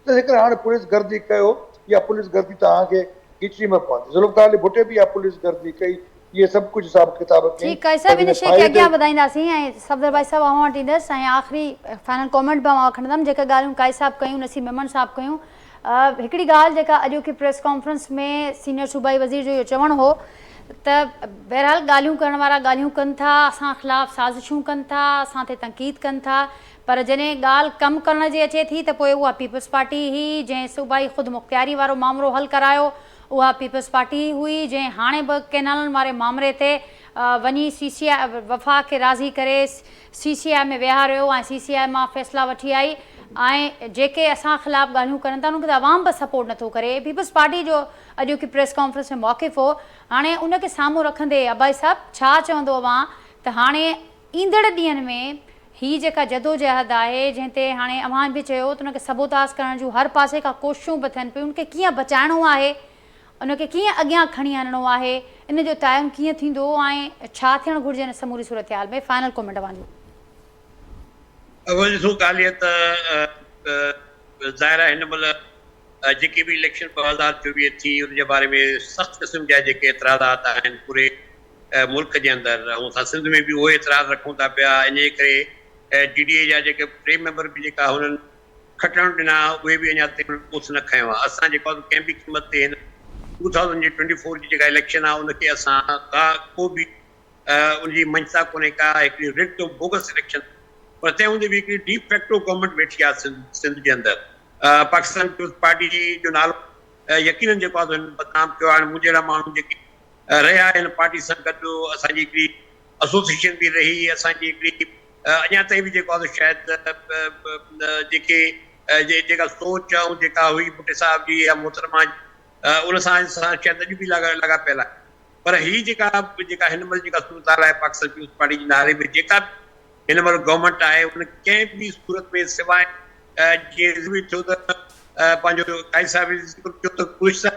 ته جيڪڏهن هاڻي پوليس گردي ڪيو اها پوليس گردي توهان کي ڳچي ۾ پوندي ذوالفقار علي ڀٽي به اها پوليس گردي ڪئي اهي سڀ ڪجهه حساب ڪتاب ڪيائين ٺيڪ آهي پر صاحب ان جڏهن شيء کي ڦاهي تي اڳيان وڌائينداسين ۽ صفدر ڀائي صاحب اوهان وٽ ايندس ۽ آخري فائنل ڪامينٽ به اوهان کڻندم جيڪا ڳالهيون قائد صاحب ڪيون نصير ميمڻ صاحب ڪيون هڪڙي ڳالهه جيڪا اڄوڪي پريس ڪانفرنس ۾ سينيئر صوبائي وزير جو اهو چوڻ هو ته بهرحال ڳالهيون ڪرڻ وارا ڳالهيون ڪن ٿا اسان خلاف سازشون ڪن ٿا اسان تي تنقيد ڪن ٿا پر جڏهن ڳالهه ڪم ڪرڻ جي اچي ٿي ته پوء اها پيپلز پارٽي هئي جنهن صوبائي خودمختياري وارو مامرو حل ڪرايو اها پيپلز پارٽي ئي هئي جنهن هاڻي به ڪئنالن واري مامري تي وڃي سي سي آء وفاق کي راضي ڪري سي سي آء ۾ ويهاريو ۽ سي سي آء مان فيصلا وٺي آئي ۽ جيڪي اسان خلاف ڳالهيون ڪرن ٿا انهن کي ته عوام به سپورٽ نٿو ڪري پيپلز پارٽي جو اڄوڪي پريس ڪانفرنس ۾ موقف هو هاڻي ان کي سامهون رکندي عباسي صاحب ڇا چوندو اوهان ته هاڻي ايندڙ ڏينهن ۾ هي جيڪا جدوجهد آهي جنهن تي هاڻي اوهان به چيو ته ان کي سبوتاز ڪرڻ جون هر پاسي کان ڪوششون به ٿين پيون ان کي ڪيئن بچائڻو آهي ان کي ڪيئن اڳيان کڻي آڻڻو آهي ان جو تعين ڪيئن ٿيندو ۽ ڇا ٿيڻ گهرجي ان سموري صورتحال ۾ فائنل ڪمينٽ اوهان جو. اول ڏسو ڳالهه اها ته ظاهر آهي هن مهل جيڪي به اليڪشن 2024 ٿي ان جي باري ۾ سخت قسم جا جيڪي اعتراضات آهن پوري ملڪ جي اندر ۽ اسان سنڌ ۾ به اهي اعتراض رکون ٿا پيا ان جي ڪري جي ڊي اي جا جيڪي ٽي ميمبر به جيڪا هنن کٽڻ ڏنا اهي به اڃا تائين انهن ڪوس نه کنيو آهي اسان جيڪو آهي ڪنهن به قيمت تي هن 2000 جي ٽوئنٽي فور جي جيڪا اليڪشن آهي ان کي اسان ڪا ڪو به ان جي مڃتا ڪونهي ڪا هڪڙي رٽ بوگس اليڪشن پر تنهن هوندي به هڪڙي ڊي فيڪٽو گورنمينٽ ويٺي آهي سنڌ سنڌ جي اندر پاڪستان پيپلز پارٽي جو نالو يقينن جيڪو آهي هن بدنام ڪيو آهي هاڻي مون جهڙا ماڻهو جيڪي رهيا هن پارٽي سان گڏ اسان جي هڪڙي ايسوسيئيشن به رهي اسان جي هڪڙي اڃا تائين به جيڪو آهي شايد جيڪي جيڪا سوچ ۽ جيڪا هئي ڀٽي صاحب جي يا محترمه جي ان سان اسان شايد اڄ به لاڳا پيل آهي پر هي جيڪا جيڪا هن مهل جيڪا صورتحال آهي پاڪستان پيپلز پارٽي جي نعري ۾ جيڪا هن مهل گورنمينٽ آهي ان ڪنهن به صورت ۾ سواء جي ٿيو ته پنهنجو قائد صاحب ذڪر ڪيو ته گذشته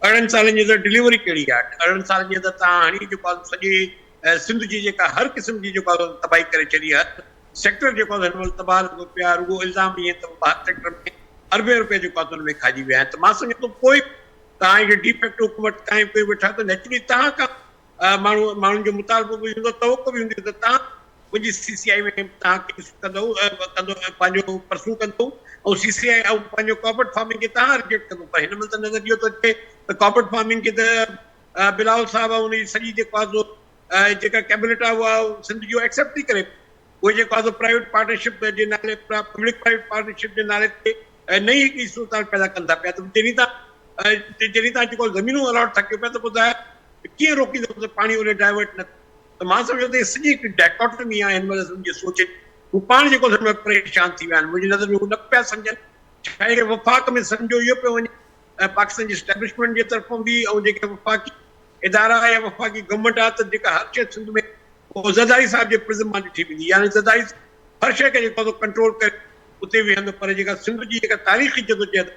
18 سالن جي اندر ڊليوري ڪهڙي آهي؟ 18 سالن جي اندر توهان هڻي جيڪو آهي سڄي سنڌ جي جيڪا هر قسم جي جيڪو آهي تباهي ڪري ڇڏي هر سيڪٽر جيڪو آهي هن مهل تباهه لڳو پيو آهي رڳو الزام ائين ته هر سيڪٽر ۾ اربين روپيا جيڪو آهي ان ۾ کائجي ويا آهن ته مان سمجهان ٿو پوء توهان هڪ ڊي فيڪٽو حڪومت قائم ڪيو ويٺا ته نيچرلي توهان کان ماڻهو ماڻهن جو مطالبو به هوندو توقع به هوندي ته توهان منهنجي سي سي آء ۾ توهان ڪيس ڪندؤ ڪندو پنهنجو پرسو ڪندؤ ۽ سي سي آء ۽ پنهنجو ڪارپوريٽ فارمنگ کي توهان ريجيڪٽ ڪندو پر هن مهل ته نظر اهو ٿو اچي ته ڪارپوريٽ فارمنگ کي ته بلاول صاحب ۽ ان جي سڄي جيڪو آهي سو جيڪا ڪيبنيٽ آهي اها سنڌ جو ايڪسيپٽ ٿي ڪري اهي جيڪو آهي سو پرائيويٽ پارٽنرشپ جي نالي پبلڪ پرائيويٽ پارٽنرشپ جي نالي تي نئين هڪڙي صورتحال پيدا ڪن ٿا پيا ته جڏهن تان جڏهن تان جيڪو زمينون الاٽ ٿا ڪيو پيا ته پوء ظاهر ڪيئن روڪيندو ته پاڻي اوڏي ڊائيورٽ نه ته مان سمجهان ٿو هي سڄي هڪ ڊائڪاٽمي آهي هن مهل اسان جي سوچ جي. هو پاڻ جيڪو سمجهه ۾ پريشان ٿي ويا آهن. منهنجي نظر ۾ هو نه پيا سمجهن. ڇا هي وفاق ۾ سمجهيو اهو پيو وڃي ۽ پاڪستان جي اسٽيبلشمينٽ جي طرفان به ۽ جيڪي وفاقي ادارا يا وفاقي گورنمينٽ آهي ته جيڪا هر شيء سنڌ ۾ اهو زرداري صاحب جي پرزم مان ڏٺي ويندي يعني زرداري هر شيء کي جيڪو آهي سو ڪنٽرول ڪري اتي ويهندو پر جيڪا سنڌ جي جيڪا تاريخي جدوجهد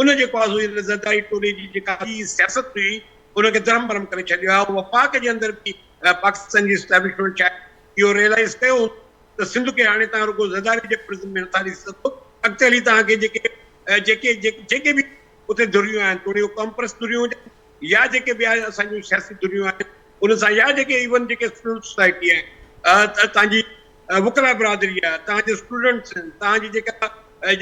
ان جيڪو آهي سو زرداري ٽولي جي جيڪا سياست هئي ان کي درهم برهم ڪري ڇڏيو آهي وفاق جي اندر به پاڪستان جي اسٽيبلشمينٽ شايد اهو ريئلائيز ڪيو هوندو ته سنڌ کي هاڻي توهان رڳو زرداري جي پرزن ۾ نٿا ڏسي سگهو اڳتي هلي توهان کي جيڪي جيڪي جيڪي به اتي ڌريون آهن توڙي اهي قومپرست ڌريون هجن يا جيڪي ٻيا اسان جون سياسي ڌريون آهن ان سان يا جيڪي ايون جيڪي سول سوسائٽي آهي توهان جي وڪلا برادري آهي، توهان جي اسٽوڊنٽس آهن، توهان جي جيڪا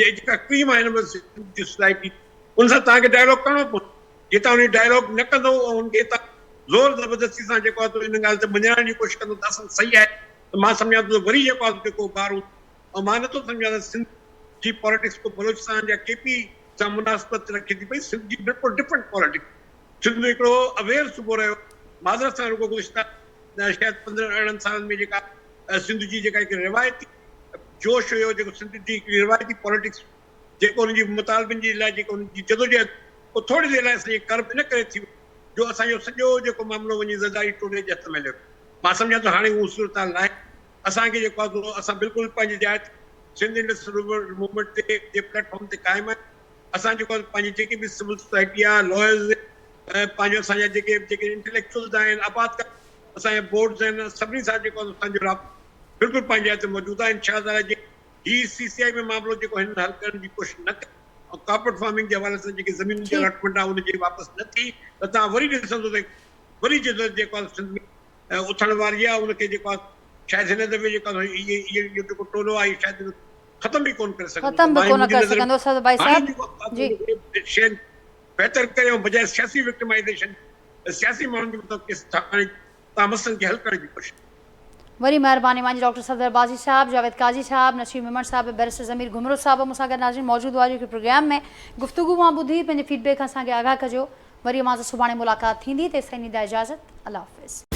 جيڪا ڪريم آهي هن سنڌ جي سوسائٽي ان سان توهان کي ڊائلاگ ڪرڻو پوندو. جي توهان ان ڊائلاگ نه ڪندو ۽ ان کي توهان زور زبردستي سان جيڪو آهي سو ان ڳالهه تي مڃرائڻ جي ڪوشش ڪندو ته اصل صحيح آهي ته مان سمجهان ٿو ته وري جيڪو آهي سو جيڪو بار هوندو ۽ مان نٿو سمجهان ته سنڌ جي پاليٽڪس ڪو بلوچستان يا ڪي پي سان مناسبت رکي ٿي پئي، سنڌ جي بلڪل ڊفرنٽ پاليٽڪس، سنڌ هڪڙو اويئر صوبو رهيو، معذرت سان رڳو گذشته شايد 15 18 سالن ۾ جيڪا سنڌ جي جيڪا هڪ روايتي جوش هيو، جيڪو سنڌ جي هڪڙي روايتي پاليٽڪس جيڪو ان جي مطالبن جي لاء جيڪو ان جي جدوجهد اهو ٿوري دير لاء اسان جي ڪرب ان ڪري ٿي وئي جو اسان جو سڄو جيڪو معاملو وڃي زرداري ٽولي جي هٿ ۾ هليو ويو. مان سمجهان ٿو هاڻي اهو صورتحال ناهي. اسان کي جيڪو آهي سو اسان بلڪل پنهنجي جاء تي سنڌ انڊس ريور موومينٽ تي جي پليٽ فارم تي قائم آهيون. اسان جيڪو آهي پنهنجي جيڪي به سول سوسائٽي آهي، لائرز پنهنجو اسان جا جيڪي جيڪي انٽليڪچوئلز آهن، آبادگار اسان جا بورڊز آهن، سڀني سان جيڪو آهي اسان جو رابطو بلڪل پنهنجي جاء تي موجود آهي. انشاء الله تعاليٰ جي هي سي سي آء ۾ معاملو جيڪو هنن حل ڪرڻ جي ڪوشش نه ڪئي ۽ ڪارپوريٽ فارمنگ جي حوالي سان جيڪي زمينن جي الاٽمينٽ آهي ان جي واپس نه ٿي ته توهان وري ڏسندو ته وري جدت جيڪو آهي سنڌ ۾ اٿڻ واري آهي ان کي جيڪو آهي شايد هن دفعي جيڪو آهي هي اهو جيڪو ٽولو آهي شايد ختم به ڪونه ڪري سگهندو ختم به ڪونه ڪري سگهندو سر ڀائي صاحب جي شين بهتر ڪري ۽ بجاء سياسي وڪٽمائيزيشن سياسي ماڻهن جي مٿان ڪيس ٺاهڻ تان مسئلن کي حل ڪرڻ جي ڪوشش ڪئي. وري مهرباني اوهان جي ڊاڪٽر صفدر عباسي صاحب، جاويد قاضي صاحب، نصير ميمڻ صاحب ۽ بئريسٽر ضمير گهمرو صاحب مون سان گڏ ناظرين موجود هئا جيڪي پروگرام ۾ گفتگو اوهان ٻڌي پنهنجي فيڊ بيڪ اسان کي آگاهه ڪجو وري اوهان سان سڀاڻي ملاقات ٿيندي تيستائين ڏيندا اجازت الله حافظ.